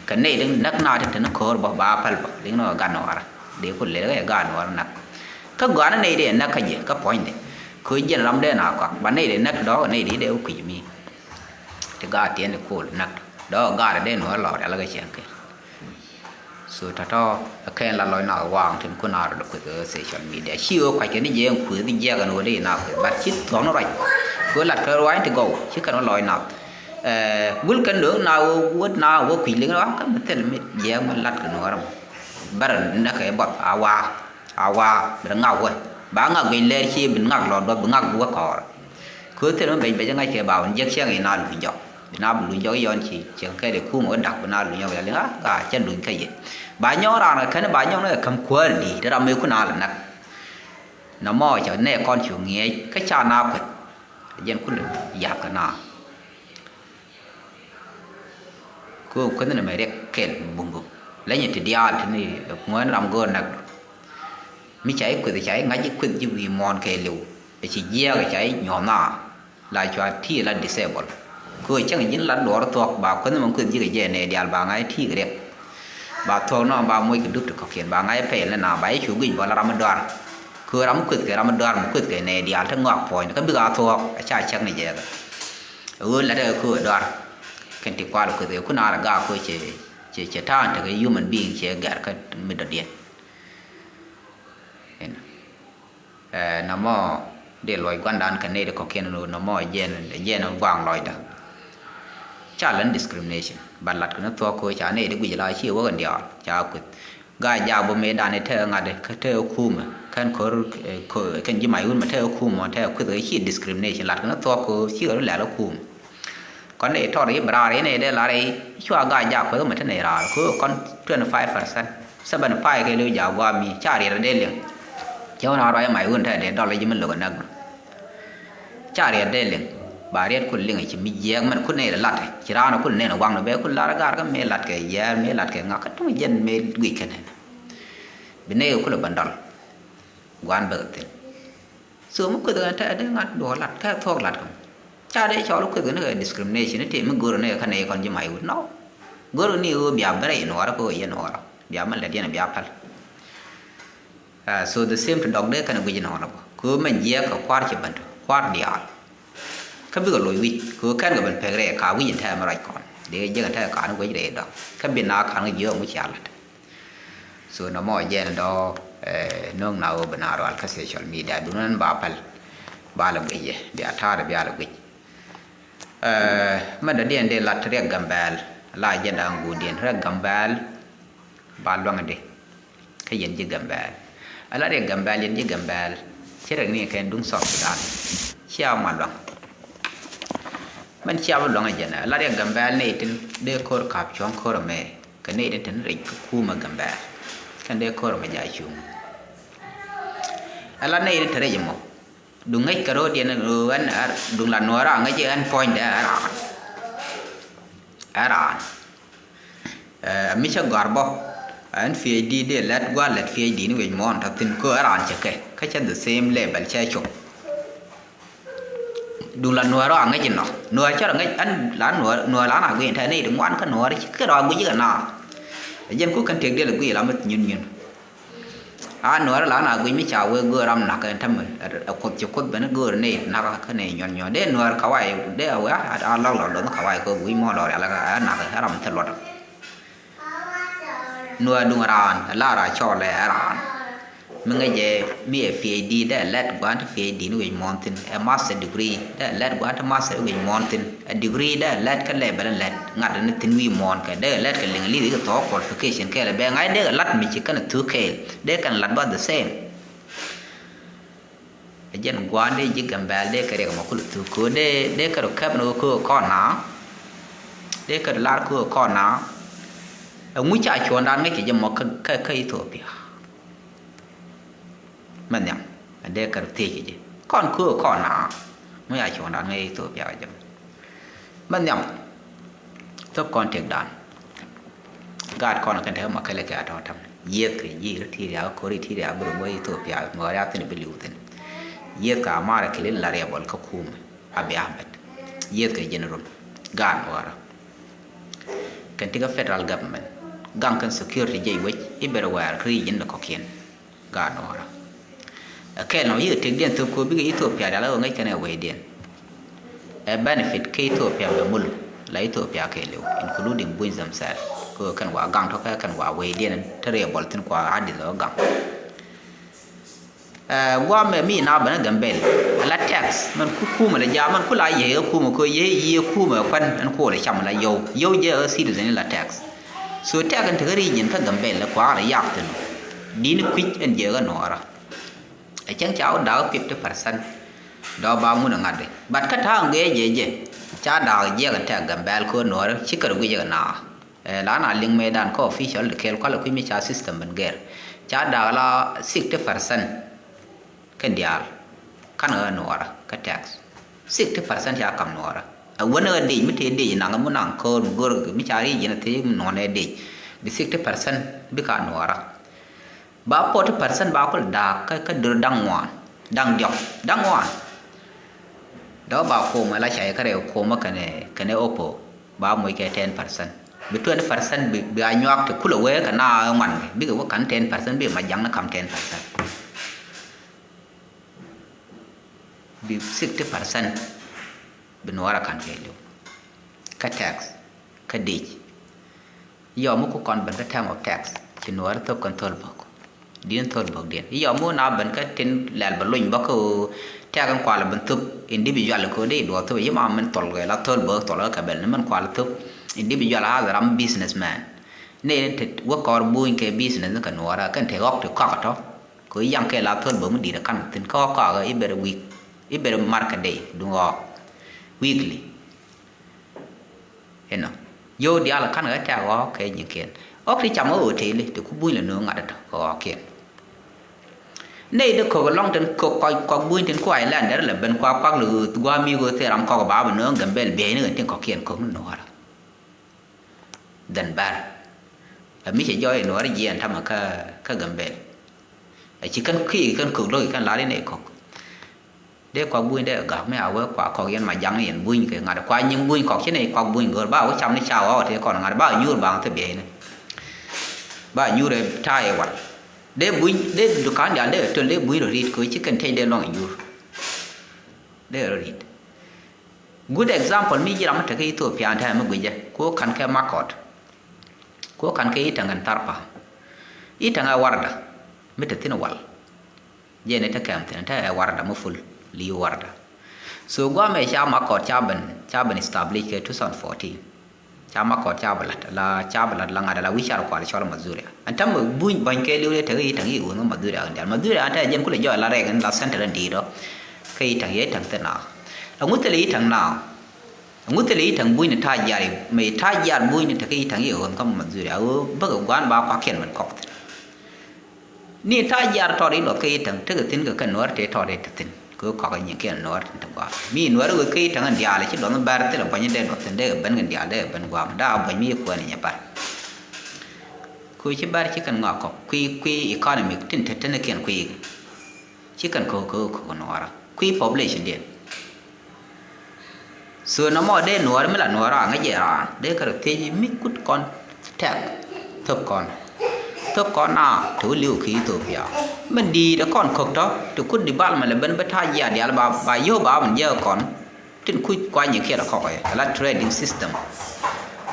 Kɛ ney tëë näk na tëë teni ko̱o̱r bä ba pɛl bä liŋ ni gat nuɔɔrɛ. Dee ku lel kä jɛ gaat nuɔɔr näk. Kä gɔaa ni nɛy dee näk kä jɛ kä puɔ̱nydɛ. Kɛ jɛn ram dee na kɔak ba nɛy dee näk dɔɔk nɛy dee dee wä kui̱c mi. Ti gaat tiɛn di kool näk dɔɔk gaat dee nuɔɔr lɔɔr yal kä cɛn kɛ. So tɔ̱tɔ̱ ɛ kɛn la lɔc na waaŋ tin kun a rɔ dee kueth kä social media ci ɣöö kuackɛ ni jɛ ɛn kueth jiɛk ɛn ɣöö dee na kueth but ci thuɔ̱k ni ruac. Kɛ ɣöö lat kɛ ruac ti gɔw ci kɛn wä lɔc na. Ɛɛ wul kɛn do̱o̱k na ɣöö wä na wä kui̱c liŋ ni wa kä mi thil mi jiɛk mi lat kɛ nuɔɔr mɔ. Bärɛ näkɛ buɔth a waa a waa bi ri ŋak wä ba ŋak guic lɛɛr ci bi ŋak lɔt bä bi ŋak wä kɔɔr. Kɛ thil mi bec bec ŋa̱c kɛ ba wun jiäk ciɛŋ i̱ na luny jɔk bi na bi luny jɔk i̱ yɔn ci ciɛŋ kɛ di kum wä dak bi na luny jɔk yali ŋa gaa cɛ luny kä yɛ. Ba nyɔk raan kɛ kɛn ba nyɔk ni kɛ käm kuäär di ti ram mëë kun a lɛ näk. Nɔmɔ cɛ nɛ kɔn cu ŋiɛc kä ca na kueth. Jɛn kulɛ yath kɛ na. Kɛ ɣöö kueth ni mɛ riɛk kɛl bumbum. Leny ti diaal ti ni ŋuɛn ram go̱o̱r nɛk. Mi ca i̱ kueth ca i̱ ŋa̱c i̱ kueth ji̱ wi̱i̱ muɔ̱ɔ̱n kɛɛliw. Ɛ ci jiɛɛk ca i̱ nyuɔ̱th na. La cua ti la disable. Kɛ ɣöö cäŋ ji̱n la duɔɔr thuɔ̱k ba kueth ni mɛ kueth ji̱ kɛ jɛ nɛ diaal ba ŋa̱c i̱ ti kɛ riɛk. Ba thuɔ̱k nɔ ba moc kɛ dup ti kɔ̱kiɛn ba ŋa̱c i̱ pɛl ni na ba i̱ cu guic bɔl ram mi dɔar. Kɛ ɣöö ram mi kueth kɛ ram mi dɔar mi kueth kɛ nɛ diaal ti ŋɔak puɔ̱ny kä bikɛ a thuɔ̱k a ca cäk ni jɛ kɛ. Ɣöö lat ɛ kɛ ɣöö dɔar kɛn ti kual kueth ɛ kun a la gaak kɛ ɣöö cɛ cɛ cɛ ta̱a̱n tekɛ human being cɛ gɛr kä mi dɔ̱diɛn. Ɛn. Ɛ, nɔmɔ dee luɔc gua̱ndan kɛ nɛy ti kɔ̱kiɛn, nɔmɔ jɛn jɛn gua̱a̱ŋ lɔcda. Ca lɛn discrimination, but lat kɛ ni thuɔ̱k kɛ ɣöö ca nɛy ti guic la ci wä kɛ diaal ca kueth. Gaa jaak bä mëëdan i̱ tekɛ ŋa̱t kä tekɛ kumɛ kɛn ko̱r, eh, ko̱r kɛn ji̱ mac wun mɛ tekɛ kumɛ tekɛ kueth kɛ ci discrimination lat kɛ ni thuɔ̱k kɛ ci kɛ rɔ lɛl ɛ kumɛ. Kɔn i̱ tɔr i̱ bɛ raar i̱ nɛy dee lar i̱ cua gaa jaak kueth mɛ te nɛy raar kɛ kɔn twenty five percent, seventy five kɛ li̱w jaak gua̱a̱ mi ca riɛt dee liŋ. Cɛ wä na ruac i̱ mac wun tekɛ dee dɔl i̱ ji̱ mi lo̱k ɛ näk. Ca riɛt dee liŋ ba riɛt kul liŋ ci mi jiɛɛk mɛn kul nɛy lat ci raan kul nɛn waŋ ni bɛ kul lar gar kä mëë lat kɛ yɛɛr mëë lat kɛ ŋak kä tuŋ jɛn mëë guic kɛn. Bi nɛy kul bä dɔl guan bä thin. So mi kueth kɛn tɛ dee ŋa̱t duɔ lat kɛ thuɔk lat kɛn ca dee cɔl kueth kɛn kɛ discrimination ti mi go̱r ni kɛ nɛy kɔn ji̱ may wut nɔ. Go̱r ni ɣöö bia bä rɛy nuɔɔrä kɛ ɣöö yɛ nuɔɔrä bia mɛ lɛt yɛn bia päl. Ah, so the same to dɔk dee kɛn guic inɔ nɔ bä kɛ mɛn jiɛk kɛ kua̱r ci bäntö kua̱r diaal. Kä bikɛ loc wi̱c kɛ kɛn kɛ ben pek rɛɛ ka wi̱c in tɛmɛ ruac kɔn dee jiɛk in tɛmɛ ka̱n guic rɛɛ dɔk kä bi na ka̱n kɛ jiɔk mi cia la̱t. So nɔmɔ jɛn dɔɔ, eh, no̱o̱ŋ na ɣöö bi na rual kä social media duŋ nɛn ba päl ba lɛ guic yɛ bia ta̱a̱r bia lɛ guic. Eh, mɛn dɔ̱diɛn dee lat riɛk Gambɛl la jɛn da̱a̱ŋ guudiɛn riɛk Gambɛl ba luaŋdi. Kä yɛn ji̱ Gambɛl. Ala riɛk Gambɛl, yɛn ji̱ Gambɛl. Ci riɛk ni kɛn duŋ South Sudan. Cia ma luaŋ. Mɛn cia ma luaŋ a jɛn. Ala riɛk Gambɛl ni tin dee ko̱r kap cuɔ̱ŋ ko̱r mɛ. Kɛ ni tin tin riɛk kä kumɛ Gambɛl. Kɛn dee ko̱r mɛ ja cuŋ. Ala ni tin te riɛk mɔ. Duŋ ŋäc kɛ ro̱o̱diɛn ɣän duŋ la nuɔ̱ɔ̱ra ŋäc ɣän puɔ̱nydɛ ɛ raan. Ɛ raan. Eh, mi cä gɔ̱a̱r bä ɛn PhD dee lɛt gua̱a̱r lɛt PhD ni wi̱c muɔ̱ɔ̱n tɔ̱ thi̱n kä ɛ raan cɛ kɛ kä cɛ the same level cɛ cop. Duŋ la nuɔ̱ɔ̱r rɔ aŋäc inɔ nuɔ̱ɔ̱r cä rɔ ŋäc ɛn la nuɔ̱ɔ̱r nuɔ̱ɔ̱r la na gui̱n tɛ ni di ŋuan kä nuɔ̱ɔ̱r ci kɛ rɔ agui̱c ikɛ na. Ɛ jɛn ku kɛn tëk dee lɛ gui̱c la mi nyun nyun. A nuɔ̱ɔ̱r la na guic mi ca wee göör ram nak ɛn tämɛ ɛ kuoth ci kuoth ben göör ni nak kä ni nyuɔn nyuɔn dee nuɔ̱ɔ̱r kawai dee a wee a lɔk lɔk do̱n kawai kɛ guic mɔ lɔk rial ɛ nak ɛ ram thil luɔt. Nuɔ̱ɔ̱r duŋ raan ɛ la ra cɔɔl ɛ raan. Mi ŋäcɛ mi ɛ PhD dee lɛt gua̱n ti PhD ni wi̱c muɔ̱ɔ̱n thi̱n ɛ master degree dee lɛt gua̱n ti master wi̱c muɔ̱ɔ̱n thi̱n ɛ degree dee lɛt kä level lɛt ŋa̱t ni thi̱n wi̱c muɔ̱ɔ̱n kɛ dee lɛt kɛ liŋ li̱th i̱ kɛ thɔɔk qualification kɛɛl ɛ bɛ ŋa̱c dee kɛ lat mi ci kɛn thuk kɛɛl dee kɛn lat ba the same. Ɛ jɛn gua̱a̱n dee ji̱ Gambɛl dee kɛ riɛk mɔ kul thuk kɛ dee dee kɛ rɔ kɛp ni wä kɛ kɔn na dee kɛ rɔ lar kɛ kɔn na. Ɛ ŋu ca cuɔ̱ɔ̱ŋdan ŋäc kɛ jɛ mɔ kä kä Ethiopia. Mɛ nhiam ɛ dee kɛ rɔ thiec kɛ ji̱ kɔn köök kɔn na mi a cuɔ̱ɔ̱ŋdan ŋäc Ethiopia kɛ jɛ. Mɛ nhiam thop kɔn tëkdan. Gaat kɔn kɛn tekɛ mɔ kɛlɛ kɛ a tɔ̱ ta̱m yieth kɛ ji̱ ri ti riak ko̱r ri ti riak bi rɔ ŋäc Ethiopia mɛ wä riak thi̱n bi li̱w thi̱n. Yieth kɛ a marɛ kɛ li la riɛbɔl kä kumɛ. Abiy Ahmed. Yieth kɛ general. Gaat nuɔɔrä kɛn ti kä federal government. Gaŋ kɛn security jɛ iwec i̱ bɛr wɛɛr kä region ni kɔ̱kiɛn. Gaat nuɔɔrä. Ɛ kɛɛl nɔ yikɛ tëkdiɛn thop kɛ bikɛ Ethiopia dial ɛ ɣöö ŋäc kɛn ɛ wecdiɛn. Ɛ benefit kä Ethiopia bɛ mul la Ethiopia kɛɛliw including Buny themselves kɛ ɣöö kɛn wa gaŋ tɔ̱ kɛ kɛn wa wecdiɛn te riɛbɔl thi̱n kua Addis ɛ ɣöö gaŋ. Ɛ guam mɛ mi na bɛ ni Gambel ala tax mɛn ku kumɛ la ja mɛn ku la yɛ yɛ kumɛ kɛ yɛ yɛ kumɛ kuan ɛn ku la cam la yɔw yɔw jɛ ɛ citizen la tax. So tax ɛn tekɛ region kä Gambel la kua la yak thin. Din kuic ɛn jɛ ɛ nuɔra. Ɛ cɛŋ ca wä dak fifty percent. Dɔ ba ŋun ɛ ŋa̱t di but kä ta̱a̱ ŋuɛ jɛ jɛ ca dak jiɛk ɛn tax Gambel kɛ nuɔra ci kɛ rɛ guic ɛ naa. Ɛ la na liŋ mëëdan kä official di kɛɛl kualɛ kui̱ mi ca system ben gɛr ca da̱a̱k la sixty percent. Kɛn diaal kan ɣä nuɔɔrä kä tax sixty percent ca kam nuɔɔrä. Ɛ wän ɛ dec mi tëë dec naŋ mi naŋ köör mi go̱r mi ca ri̱c yɛn a thiec mi nuɔ̱n ɛ dec. Bi sixty percent bi ka nuɔɔra. Ba forty percent ba kul da̱a̱k kä, kä dör da̱ŋ ŋuan, da̱ŋ diɔ̱k, da̱ŋ ŋuan. Dɔ̱k ba kuɔmä la cay kä rɛw kuɔmä kɛnɛ, kɛnɛ Oppo ba moc kɛ ten percent. Bi twenty percent bi, bi a nyuak ti kulɛ wee kɛ na ŋuan kɛ bikɛ wä ka̱n ten percent bi ma jaŋni ka̱m ten percent. Bi sixty percent bi nuɔɔr a ka̱n kɛ li̱w. Kä tax, kä dec. Yɔ mi ku kɔn ben kä term of tax ci nuɔɔr thop kɛn thol bok. Di̱n thol bok diɛn. Yɔ mi na ben kä tin lɛl bɛ luny bä kä tax in kual ben thop individual ko dee duɔ thop yi ma min thol kɛ la thol bok thol kɛ bɛl ni min kual thop individual a ram businessman. Ne te wä kɔr buny kɛ business ni kɛ nuɔɔr a kɛn te ɣɔk ti kɔk tɔ. Kɛ yaŋ kɛ la thol bok mi di̱t a kan thin kä ɣɔk kɔk iber week, iber market day duŋ ɣɔk weekly. Inɔ. Yio̱w diaal ɛ ka̱n kɛ tɛ̈k ɣɔ̱ɔ̱k kɛ nyikiɛn. Ɣɔ̱k ti cam ɣä hotel ti ku buny lɛ nööŋ ŋa̱t ɛ tɔ̱ kɛ ɣɔ̱ɔ̱kiɛn. Nɛy di kök lɔ̱ŋ tin kök kɔc kɔk buny tin kuay lɛn derɛ lɛ ben kuak kuak lɛ ɣööth gua̱a̱m mi ɣööth thil ram kɔk ba bi nööŋ Gambɛl bieyni kɛ tin kɔ̱kiɛn kök ni nuɔ̱ɔ̱rä. Dhɛn bär. Ɛ mi cɛ jɔɔc ɛ nuɔ̱ɔ̱rä jiɛɛn tamɛ kä, kä Gambɛl. Ɛ ci kɛn ki̱i̱k kɛn kök lo̱k kɛn lar in ɛ kök. Dee kɔk buny dee gak mi a wee kua kɔk yɛn ma jaŋ yɛn buny kɛ ŋa̱t kua nyiŋ buny kɔk ci ni kɔk buny go̱r ba wee cam ni ca ɣɔw ti kɔn ŋa̱t ba nyuur ba ŋa̱t thie biɛy ni. Ba nyuur ɛ ta̱a̱ ɛ wal. Dee buny dee dukan dial dee töl dee buny rɔ ri̱t kɛ ci kɛn tec dee lɔŋ ɛ nyuur. Dee rɔ ri̱t. Good example mi ji̱ ram mi te kä Ethiopia ɛn tɛmɛ mi guicɛ ku ka̱n kɛ makɔt. Ku ka̱n kɛ i̱ täŋ ɛn tharpa. I̱ täŋ ɛ warda mi te thi̱n wal. Jɛn i̱ te kɛm thi̱n te ɛ warda mi ful li̱i̱ warda. So guamɛ ca makɔt ca ben, ca ben establish kɛ two thousand fourteen. Ca makɔt ca bi lat la, ca bi lat la ŋa̱t la wi̱c car kual cɔl Mazuria. Ɛn tɛmɛ buny bäny kɛ li̱w dee te kä i̱ täŋ i̱ ɣöö ni Mazuria kɛ dial Mazuria ɛn te jɛn kulɛ jɔɔc la rɛɛk in la center in di̱i̱t ɔ. Kä i̱ täŋ yɛ i̱ täŋ thi̱n na. Ɛŋu thilɛ i̱ täŋ na. Ɛŋu thilɛ i̱ täŋ buny ni ta̱a̱ jiar i̱ mɛ i̱ ta̱a̱ jiar buny ni te kä i̱ täŋ i̱ ɣöö ni kä Mazuria ɣöö bäkɛ gua̱a̱n ba kuakiɛn mɛn kɔk thi̱n. Ni ta̱a̱ jiar tɔɔt i̱ luɔth kä i̱ täŋ tekɛ thi̱n kɛ kɛn nuäär tëë tɔɔt i̱ te thi̱n kɛ ɣöö kɔk i̱ nyikiɛn nuäär tin te gua̱a̱n mi nuäär ɣöö kä i̱ täŋ in diaal ci luɔth mi bɛr thilɛ buɔ̱ny in dee luɔth thi̱n dee kɛ ben kɛn diaal dee kɛ ben gua̱a̱n mi da̱a̱ buɔ̱ny mi i̱ kuɛɛn i̱ nyɛ bär. Kɛ ɣöö ci bɛr ci kɛn ŋɔak kɔk kui̱ kui̱ economic tin te tenikiɛn kui̱. Ci kɛn ko̱k ko̱k ko̱k nuɔɔrä kui̱ population diɛn. So nɔmɔ dee nuɔɔrä mi la nuɔɔrä aŋä jɛ raan dee kɛ rɔ thiec mi kut kɔn tɛk thop kɔn. Thop kɔn na te wä li̱w ki Ethiopia. Min di̱i̱t ɛ kɔn ko̱k tɔ te kut development lɛ ben bä ta̱a̱ jiaat diaal ba ba yio̱w ba min jiɛk kɔn. Tin kuc kuany kiɛt ɛ kɔk ɛ la trading system.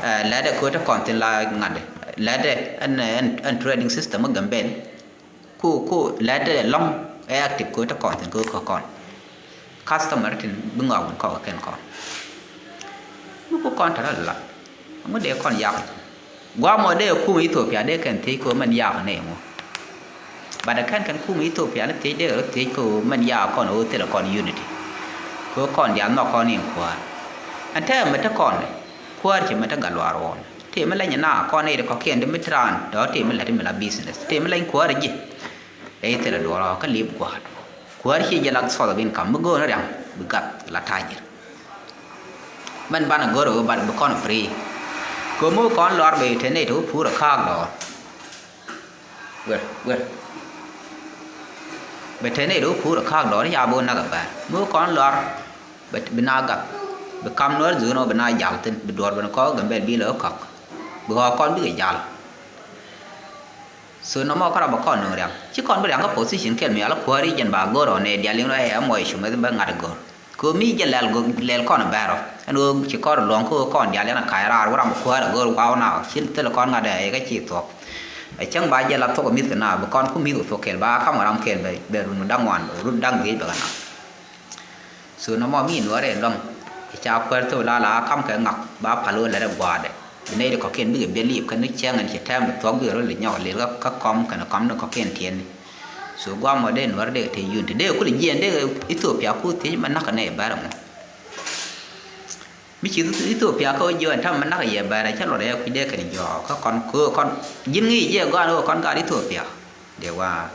Ɛ lɛt ɛ kööt ɛ kɔn thin la ŋa̱t ɛ lɛt ɛ ɛn ɛn trading system ɛ Gambel. Ku ku lɛt ɛ lɔ̱ŋ ɛ active kɛ te kɔn thi̱n kɛ kɛ kɔn. Customer tin bi ŋɔak wun kɔk kɛn kɔn. Mi ku kɔn tɛrɛ lat. Ŋu dee kɔn yak. Guamɔ dee kum Ethiopia dee kɛn thiec kɛ mɛn yak nɛ ŋu. But kɛn kɛn kum Ethiopia ni thiec dee rɔ thiec kɛ mɛn yak kɔn ɣöö thilɛ kɔn unity. Kɛ kɔn diaal nhɔk kɔn in kuäär. Ɛn tɛmɛ te kɔn. Kuäär ci mi te gat luaar ɣɔn. Tëë mi leny na kɔn i̱ kɔ̱kiɛn ti mi te raan tɔ̱ tëë mi lät mi la business. Tëë mi leny kuäär ji̱. Ɛ i̱ thilɛ duɔ̱ɔ̱r kä li̱p gua̱a̱t. Kuäär ci jɛ la source of income mi go̱o̱r ni riaŋ bi gath la tajir. Mɛn banɛ go̱o̱r ɛ wee bat bi kɔn free. Ko̱mi kɔn lɔr bɛ te nɛy te wä puur ɛ ka̱a̱k dɔɔr. Wer wer. Bɛ te nɛy te wä puur ɛ ka̱a̱k dɔɔr i̱ ca bi wä näk ɛ bɛr mi wä kɔn lɔr. Bɛ bi na gak bi kam nuɔr dhuun ɔ bi na jal thin bi duɔr ben kɔk Gambel bi lɛ kɔk bi ɣɔk kɔn bikɛ jal. So nɔmɔ kärɔ bɛ kɔn nöŋ riaŋ ci kɔn bi riaŋ kä position kɛl mi ala kuäär i̱ jɛn ba go̱r ɔ nɛ dial in rɔ ɛ mɔc cu meth bä ŋa̱t go̱r. Kɛ mi jɛ lɛl go̱r lɛl kɔn bɛr ɔ ɛn ɣöö ci kɔn luɔ̱ŋ kä ɣöö kɔn dial in a ka̱c raar wä ram kuäär a go̱r waw na ci thil kɔn ŋa̱t ɛ kɛ ci thuɔ̱k. Ɛ cäŋ ba jɛ la thuɔ̱k ɛ mi̱th kɛ na bi kɔn ku mi̱th kɛ thuɔ̱k kɛl ba kam ram kɛl bɛ run da̱ŋ wan run da̱ŋ dhiec bɛ kɛ na. So nɔmɔ mi nuɔrɛ lɔŋ i̱ ca kuɛr thok la la kam kɛ ŋak ba pal wä lɛrɛ gua̱a̱dɛ. Bi nɛy ti kɔ̱kiɛn bikɛ biɛ liip kɛn ni cɛŋ ɛn ci tɛm bi thuɔ̱k bikɛ rɔ li nyɔk lil kä kɔm kɛn kɔm ni kɔ̱kiɛn tiɛn ni. So guamɔ dee nuɔrɛ dee te yun ti dee kul jiɛn dee Ethiopia ku thiec mɛ nak kɛ nɛy bɛr ɛŋu. Mi ci Ethiopia kä wä jiɔn tam mɛ nak yɛ bɛr ɛ cä luɔt ɛ kui̱ dee kɛn jɔɔk kä kɔn köök kɔn ji̱n ŋi̱i̱c jɛ gɔaan wä kɔn gaat Ethiopia. Dee wa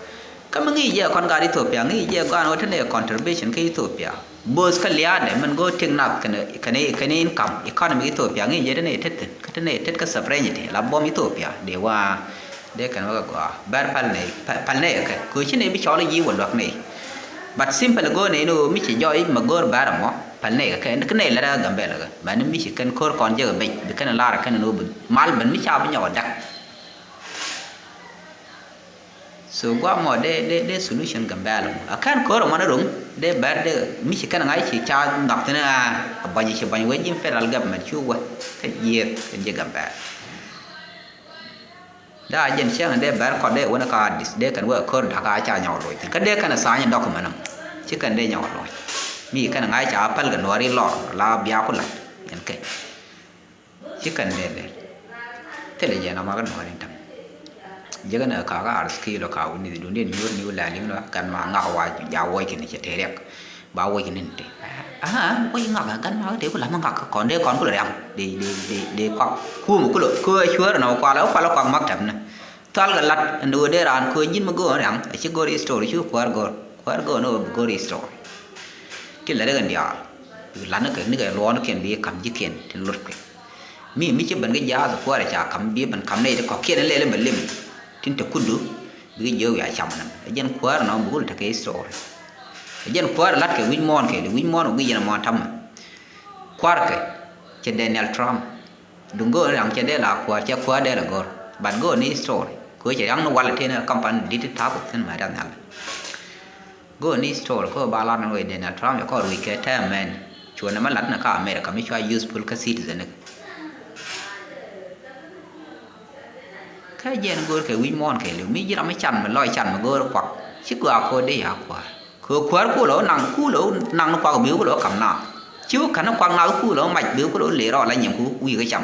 kä mi ŋi̱i̱c jɛ kɔn gaat Ethiopia ŋi̱i̱c jɛ gɔaan wä te nɛ contribution kä Ethiopia. Both kä lia̱a̱dɛ min go̱o̱r tëk nath kɛnɛ, kɛnɛ, kɛnɛ income, economy Ethiopia ŋi̱i̱c jɛ te nɛy tet thi̱n, kä te nɛy tet kä sovereignty la buɔ̱m Ethiopia dee wa dee kɛn wä kɛ gɔaa. Bɛr päl nɛy, päl, päl nɛy kɛ kɛ. Kɛ ɣöö ci nɛy bi cɔl i̱ ji̱ wä luäk nɛy. But simple go̱o̱r nɛy ni ɣöö mi ci jɔɔc i̱ mɛ go̱o̱r bɛr ɛmɔ, päl nɛy kɛ kɛ, kä nɛy lät ɛ Gambɛl kɛ. Mɛn mi ci kɛn ko̱r kɔn jek ɛ bec, bi kɛn lar kɛn ni ɣöö bi mal ben mi ca bi nyɔk ɛ däk. So guam mɔ dee, dee, dee solution Gambɛl mɔ. A kɛn ko̱r mɔ ni ro̱ŋ dee bɛr dee mi ci kɛn ŋa̱c ci ca nhɔk thi̱n a buɔ̱ny ci buɔ̱ny wee ji̱ federal government cu wä kä jiɛth kɛn ji̱ Gambɛl. Daa jɛn cäŋ dee bɛr kɔt dee wä ni ka dis dee kɛn wee ko̱r da̱k a ca nyɔk loc thi̱n. Kä dee kɛn a tha̱a̱ny dɔk mɛ nɔm. Ci kɛn dee nyɔk loc. Mi kɛn ŋa̱c ca päl kɛ nuɔ̱ɔ̱ri lɔr la bia ku la̱t. Ɛn kɛ. Ci kɛn lɛl lɛl. Thilɛ jɛ na ma kä nuɔ̱ɔ̱r in täm. Jɛ kä nɛ ka kä ar skill ɔ ka wuni dhi dundin nyuur ni wula liŋ lɔ kan ma ŋak wa ja wuɔc kini cɛ te riɛk. Ba wuɔc kini ni te. Aha, wuɔc ŋak kan ma kä te kula ma ŋak kɔn dee kɔn kula riam. Dee, dee, dee, dee kɔk. Kum kula kua cuäär na kuala, kuala kɔk mak täm ni. Thal kɛ lat ɛn dee wä dee raan kua ji̱n mi go̱o̱r riam. A ci go̱o̱r history cu kuäär go̱o̱r. Kuäär go̱o̱r ni wä bi go̱o̱r history. Ti lɛ rek ɛn diaal. Bi lat ni kɛ ni kɛ luɔɔn kiɛn bi kam ji̱ kiɛn ti lot kɛ. Mi, mi ci ben kä jaath kuäärɛ ca ka̱m, bi ben ka̱m nɛy ti kɔ̱kiɛn in lɛl in bɛ lim. Tin te kutdu, bikɛ jiök wiaa cam nɛm. Ɛ jɛn kuäärɛ nɔ bukul tekɛ history. Ɛ jɛn kuäärɛ la̱t kɛ wi̱c muɔ̱ɔ̱n kɛɛliw, wi̱c muɔ̱ɔ̱n kɛ guic jɛn ɛ muɔ̱ɔ̱n ta̱mɛ. Kua̱rkɛ, cɛ Daniel Trump. Duŋ go̱o̱r ni raŋ cɛ dee la kuäär, cɛ kuäär dee la go̱r. But go̱o̱r ni history. Kɛ ɣöö cɛ riaŋ ni wal tëë ni company di̱t ti ta̱a̱ kɛ thi̱n mɛ riaŋ nhial. Go̱o̱r ni history kä ba lar ni wee Donald Trump yɛ kɔr wi̱i̱ kɛ tɛmɛn. Cuɔ nɛmɛ lat ni kä America mi cua useful kä citizen ni. Kä jɛn go̱o̱r kɛ wi̱c muɔ̱ɔ̱n kɛɛliw mi ji̱ ram mi can mi lɔc can mi go̱o̱r kuak. Ci gɔaa ko̱o̱r dee ya kuäär. Kɛ kuäär kulɛ wä naŋ kulɛ wä naŋ ni kuak bi kulɛ wä kam na. Ci wä kän ni kuak na kulɛ wä mac bi kulɛ wä ler rɔɔl a nyiŋ ku wi̱i̱ kä cam.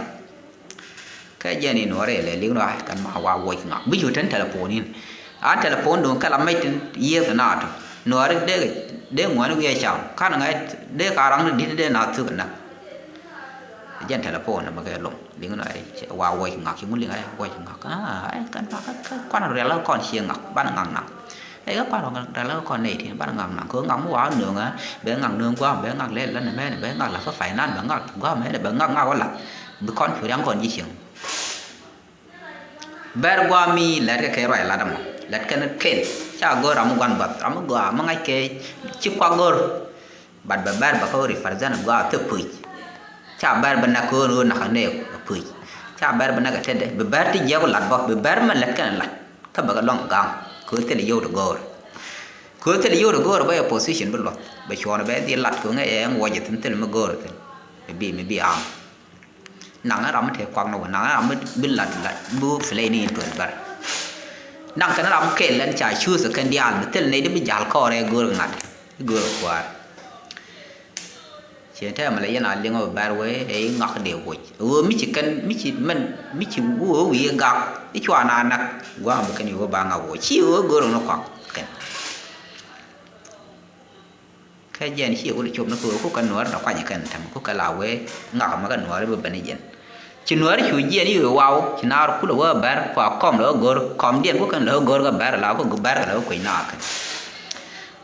Kä jɛn in nuɔ̱ɔ̱ri lɛ liŋ rɔ kan ma wa wuɔc ŋak bi cu ten telephone in. A telephone duŋ kɛ la mec tin yiëëth na tɔ nuɔ̱ɔ̱ri dee, dee ŋuɔ̱ni wiɛ cam kan ŋa̱c dee ka raŋ ni di̱t dee na thuk na. Jɛn telephone na bä kɛ lom liŋ rɔ wa wuɔc ŋak ci ŋun liŋ a wuɔc ŋak. Ai kan ma kä kuan riɛl kɔn cie ŋak ban ŋak na. Ɛ kä kuan rɔ ŋak rɛl kä kɔn nɛy tin ban ŋak naŋ kɛ ɣöö ŋak mi wa nööŋä bɛ ŋak nööŋ gua̱a̱m bɛ ŋak lɛl län ɛmɛn bɛ ŋak la̱th kä finance bɛ ŋak gua̱a̱m ɛn bɛ ŋak ŋak wä la̱th. Bi kɔn cu riaŋ kɔn ji̱ cieŋ. Bɛr gua̱a̱m mi lɛt kɛ kɛ ruac lat ɛmɔ lɛt kɛn kɛl. Ca go̱r ram mi gua̱n buath ram mi gɔaa mi ŋa̱c kɛ ci kuak go̱r. But bɛ bɛr bɛ kä represent gɔaa thil puc. Ca bɛr bɛ nak kä ɣöö nak kä nɛɛk bɛ puc. Ca bɛr bɛ nak kä tetdɛ bɛ bɛr ti jiɛk lat bä bɛ bɛr mɛ lät kɛn lat. Kä bɛ kɛ luaŋ gaŋ kɛ ɣöö thil yio̱w ti go̱o̱r. Kɛ ɣöö thil yio̱w ti go̱o̱r bä yɛ position bi luɔth bɛ cuɔɔn bɛ dhil lat kɛ ɣöö ŋäc ɛ ɛŋ wuɔcɛ thi̱n thil mi go̱o̱r thi̱n. Mi bi mi bi am. Naŋ ɛ ram mi te kuak ni wä naŋ ɛ ram mi bi lat lat bi wä play ni in tuɔl bär. Naŋ kɛn ram kɛl ɛn ca cuuth kɛn diaal mi thil nɛy di bi jal kɔɔr ɛ go̱o̱r ŋa̱t go̱o̱r kua̱a̱r. Ciɛ tɛmɛ lɛ yɛn a liŋ ɔ bär wee ɛ i̱ ŋak dee woc ɣöö mi ci kɛn mi ci mɛn mi ci wee wi̱i̱ gak i̱ cua na nak gua̱a̱m bi kɛn i̱ wee ba ŋak woc ci ɣöö go̱o̱r ni kuak kɛn. Kä jɛn ciɛ wul cop ni kɛ ɣöö kukɛ nuäär tɔ kuany kɛn tɛm kukɛ la wee ŋak mɛ kɛ nuäär bi ben i̱ jɛn. Ci nuäär cu jiɛn i̱ wee waw ci naar kulɛ wee bär kua kɔm lɛ wee go̱r kɔmdiɛn kukɛn lɛ wee go̱r kɛ bär la kuk bär kɛ lɛ wee kuec naar kɛn.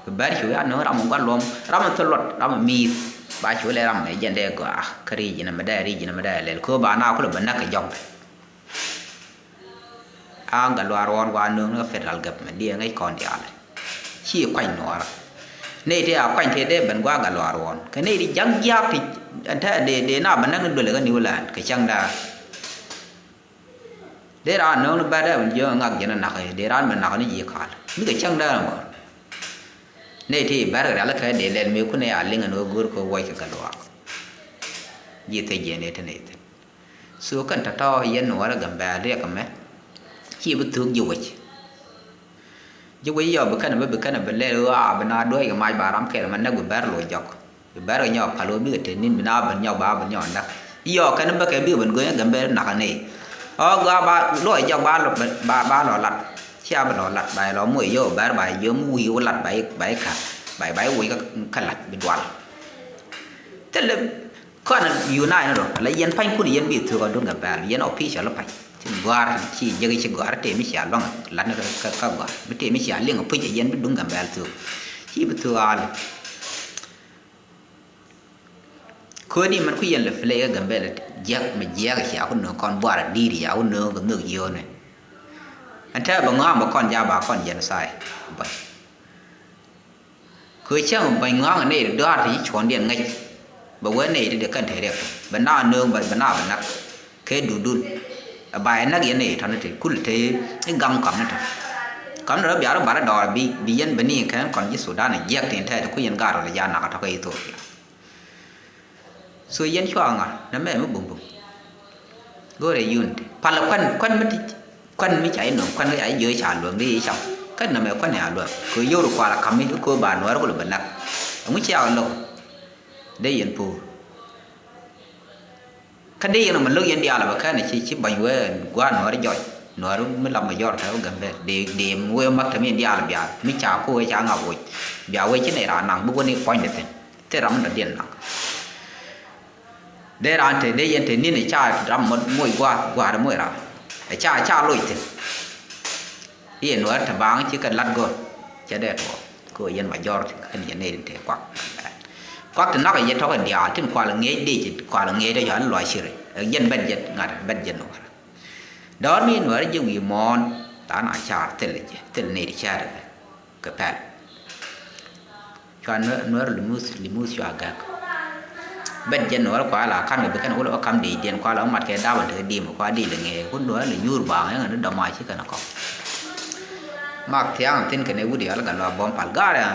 Bi bär cu ya nööŋ ram mi gua̱n luɔm ram mi thil luɔt ram mi mi̱i̱th ba cu lɛ ram mi jɛn dee gɔaa kä ri̱c inɛ mi dee ri̱c inɛ mi dee lɛl kɛ ɣöö ba naar kulɛ ben näk kɛ jɔk. A Gatluak Ruɔ̱ɔ̱n wa nööŋ ni federal government di ɛ ŋäc kɔn diaal. Ci kuany nuɔɔrä. Nɛy ti a kuany tëë dee ben gua̱a̱k Gatluak Ruɔ̱ɔ̱n kɛ nɛy ti ja̱k jiaak ti ɛn te dee dee na bä näk ni duël kä New Land kɛ cäŋ daar. Dee raan nööŋ ni bɛ̈t dee ben jiöŋ ɛ ŋak jiɛn ɛ nak dee raan ben nak ni ji̱ ka̱a̱l mi kɛ cäŋ daar ɛmɔ. Nɛy ti bɛ̈t kɛ rial kɛ dee lɛl mëë kun ɛ a liŋ ɛn ɣöö go̱o̱r kɛ wuɔc kɛ Gatluak. Ji̱ thec jiɛn dee te nɛy thi̱n. So kɛn tɔ̱tɔ̱ yɛn nuɔɔrä Gambɛl riɛk ɛmɛ. Ci bi thuk ji̱ wec. Ji̱ wec yɔ bi kɛn bi bi kɛn bi lɛl ɣöö a bi na duɔ̱ɔ̱c kɛ mac ba ram kɛl mɛ näk bi bɛr lo̱c jɔk. Bi bɛr kɛ nyɔk pal ɣöö bikɛ te ni̱n bi na ben nyɔk ba ben nyɔk näk. Yɔ kɛn bäkɛ bikɛ ben go̱o̱nyä Gambɛl nak ɛ nɛy. Ɔ gɔaa ba luɔc jɔk ba lɔ ba ba lɔ lat. Cia bi lɔ lat ba yɛ lɔ moc yɛ ɣöö bɛr ba yɛ jiöm wi̱i̱ wä lat ba yɛ ba yɛ ka̱n ba yɛ ba yɛ woc kä lat bi dual. Thilɛ Kɔn unite ni rɔ la yɛn pa̱nykun yɛn bi thuk a duŋ Gambɛl yɛn official pa̱ny. Ci gɔ̱a̱r ci jek ci gɔ̱a̱r tëë mi cia luaŋ lat ni kä kä gɔ̱a̱r mi tëë mi cia liŋ puc yɛn bi duŋ Gambɛl thuk. Ci bi thuk ali. Kööni mɛn ku yɛn lɛ play kä Gambɛl jiäk mi jiäk cia ku nööŋ kɔn buar di̱i̱r cia ku nööŋ kɛ nhök yio̱o̱ni. Ɛn tɛɛ bɛ ŋɔaŋ bɛ kɔn jaa ba kɔn genocide bä. Kɛ cäŋ bɛ ŋɔaŋ nɛy ti dɔ̱a̱r ti ci cuɔ̱ɔ̱ŋdiɛn ŋäc. Bɛ wee nɛy ti dee kɛn te riɛk bɛ na nööŋ bɛ na bɛ nak. Kɛ dundun ɛ ba ɛ nak yɛn nɛy tɔ̱ni ti kul te i̱ gaŋ kɔm ni tɔ̱. Kɔm ni rɔ biaar rɔ bar rɔ dɔɔr bi yɛn bɛ ni kɛn kɔn ji̱ Sudan jiäk tin tɛɛ ti ku yɛn gaat rɔ lɛ jaa nak tɔ̱ kä Ethiopia. So yɛn cua ŋa̱r nɛmɛ mi bumbum. Go̱o̱rɛ unity palɛ kuan kuan mi ti kuan mi ca inɔ kuan mi ca ijiö ca luäŋ di icam. Kɛn nɛmɛ kuan ya luäŋ kɛ yio̱w ri kual a kam mi kɛ ba nuäär kulɛ bɛ nak. Ɛŋu cia kɛ lo̱k dee yɛn po̱o̱r. Kä dee yɛn ɔmɔ lo̱k yɛn diaal a bɛ kɛn ci ci ba̱ny wee gua̱a̱r nuäär jɔc nuäär mi lam ma jɔr tɛ wä Gambɛl dee dee wee mak tɛ mi yɛn diaal a biaal mi ca ku wee ca ŋak woc. Bia wee ci nɛy raan naŋ bi wä ni puɔ̱nydɛ thi̱n. Thil ram mi dɔ̱diɛn naŋ. Dee raan te dee yɛn te ni̱n ɛ ca ram mɔ moc gua̱a̱r gua̱a̱r moc ram ɛ ca ca loc thi̱n. I̱ yɛ nuäär te baaŋ ci kɛ lat gör cɛ dee tuɔɔk kɛ ɣöö yɛn ma jɔr ti kɛn yɛn nɛy tin te kuak. Kuak ti nak ɛ yɛ tɔk in diaal tin kual ŋiɛc dee ci kual ŋiɛc dee cɔal luɔc ciri ɛ yɛn bɛt jɛn ŋa̱t bɛt jɛn nuäär. Dɔɔr mi nuäär ji̱ wi̱i̱ muɔ̱ɔ̱n tha̱a̱ŋ a caar thil jɛ thil nɛy ti cäät ɛ kɛ pɛl. Cua nuäär limuth limuth cua gäk. Bɛt jɛn nuäär kua la ka̱n kɛ bi kɛn wul ɔ kam di̱i̱t diɛn kua la mat kɛ dap an tekɛ di̱i̱m kua di̱i̱t lɛ ŋee wun nuäär lɛ nyuur baaŋ ɛŋɛ ni dɔma ci kɛn kɔk. Mak thia̱a̱ŋ thi̱n kɛn ɛ wut yɔl kɛ lɔ bɔm pal gaar ɛ.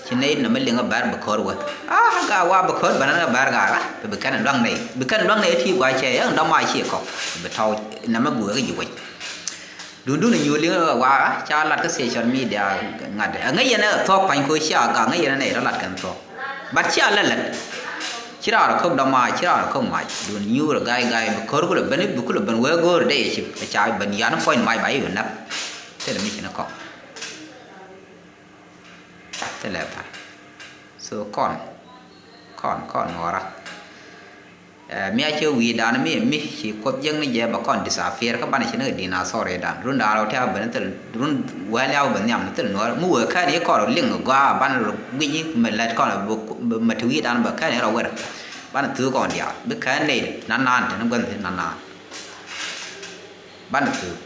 Ci nɛy nɔmɛ liŋ ɛ bɛr bi ko̱r wä a gaar wa bi ko̱r bɛn ɛn ɛ bɛr gaar a bi kɛn ɛ luaŋ nɛy bi kɛn ɛ luaŋ nɛy ti gua cɛ ɛŋ dɔma ci kɔk. Bi tɔw nɔmɛ buɛ kɛ ji̱ wec. Dundun inyuul liŋ ɛ wa ca lat kä social media ŋa̱t ɛ ŋäc yɛn ɛ thuɔ̱k pa̱ny ko̱ cia gak ŋäc yɛn ɛ nɛy rɔ lat kɛn thuɔ̱k. But cia lɛ lɛt ci raar ɛ ko̱k dɔma ci raar ɛ ko̱k mac dun nyuur ɛ ga̱y ga̱y bi ko̱r kulɛ ben bi kulɛ ben wee go̱o̱r dee ci ca ben yan puɔ̱ny mac ba yi bi näk. Thilɛ mi ci ni kɔk. Thilɛ pal. So kɔn kɔn kɔn nuɔra. Ɛ, mi a cɛ wi̱i̱ dan mi mi ci Kuoth jiäkni jɛ bɛ kɔn disappear kä banɛ ci ni kɛ dinosaur dan run dan rɔ tɛ̈ ben thil run wɛl yaw ben nhiam ni thil nuɔr mi wee kɛn i̱ kɔn rɔ liŋ gɔaa banɛ rɔ guic i̱ mɛ lɛt kɔn mɛ ti wi̱i̱ dan bɛ kɛn i̱ rɔ wer banɛ thuk kɔn diaal bi kɛn nɛy nan nan te ni gua̱n thi̱n nan nan banɛ thuk.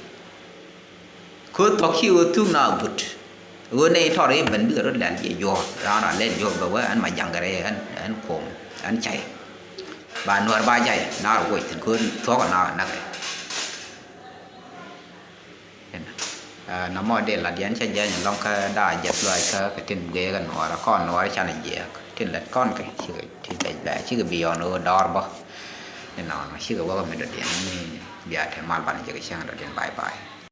Kä thɔk ci ɣöö thuk na but ɣöö nɛy tɔr i̱ ben bikɛ rot lɛl jiɛ juɔ̱ɔ̱r raan raan lɛl juɔ̱ɔ̱r bɛ wee ɛn ma jaŋ kɛ rɛy ɛn ɛn kuɔm ɛn cay. Ba nuɔr ba jay na rɔ woc thi̱n kä thuɔ̱k na rɔ näk ɛ. Ɛn, ɛ, na mɔ dee lat yɛn cä jɛny ɛlɔ̱ŋ kä daa jɛth lɔaac kä kɛ tin guiɛ kɛ nuɔɔr ɛ kɔn nuɔɔr ɛ canɛ jiɛɛk tin lät kɔn kɛ cikɛ ti lɛc bɛ cikɛ bi yɔn ɣöö dɔɔr bä. Inɔnɔ cikɛ wäk ɛ mi dɔ̱diɛn ni bia te mal banɛ jɛ kɛ cäŋ dɔ̱diɛn bye bye.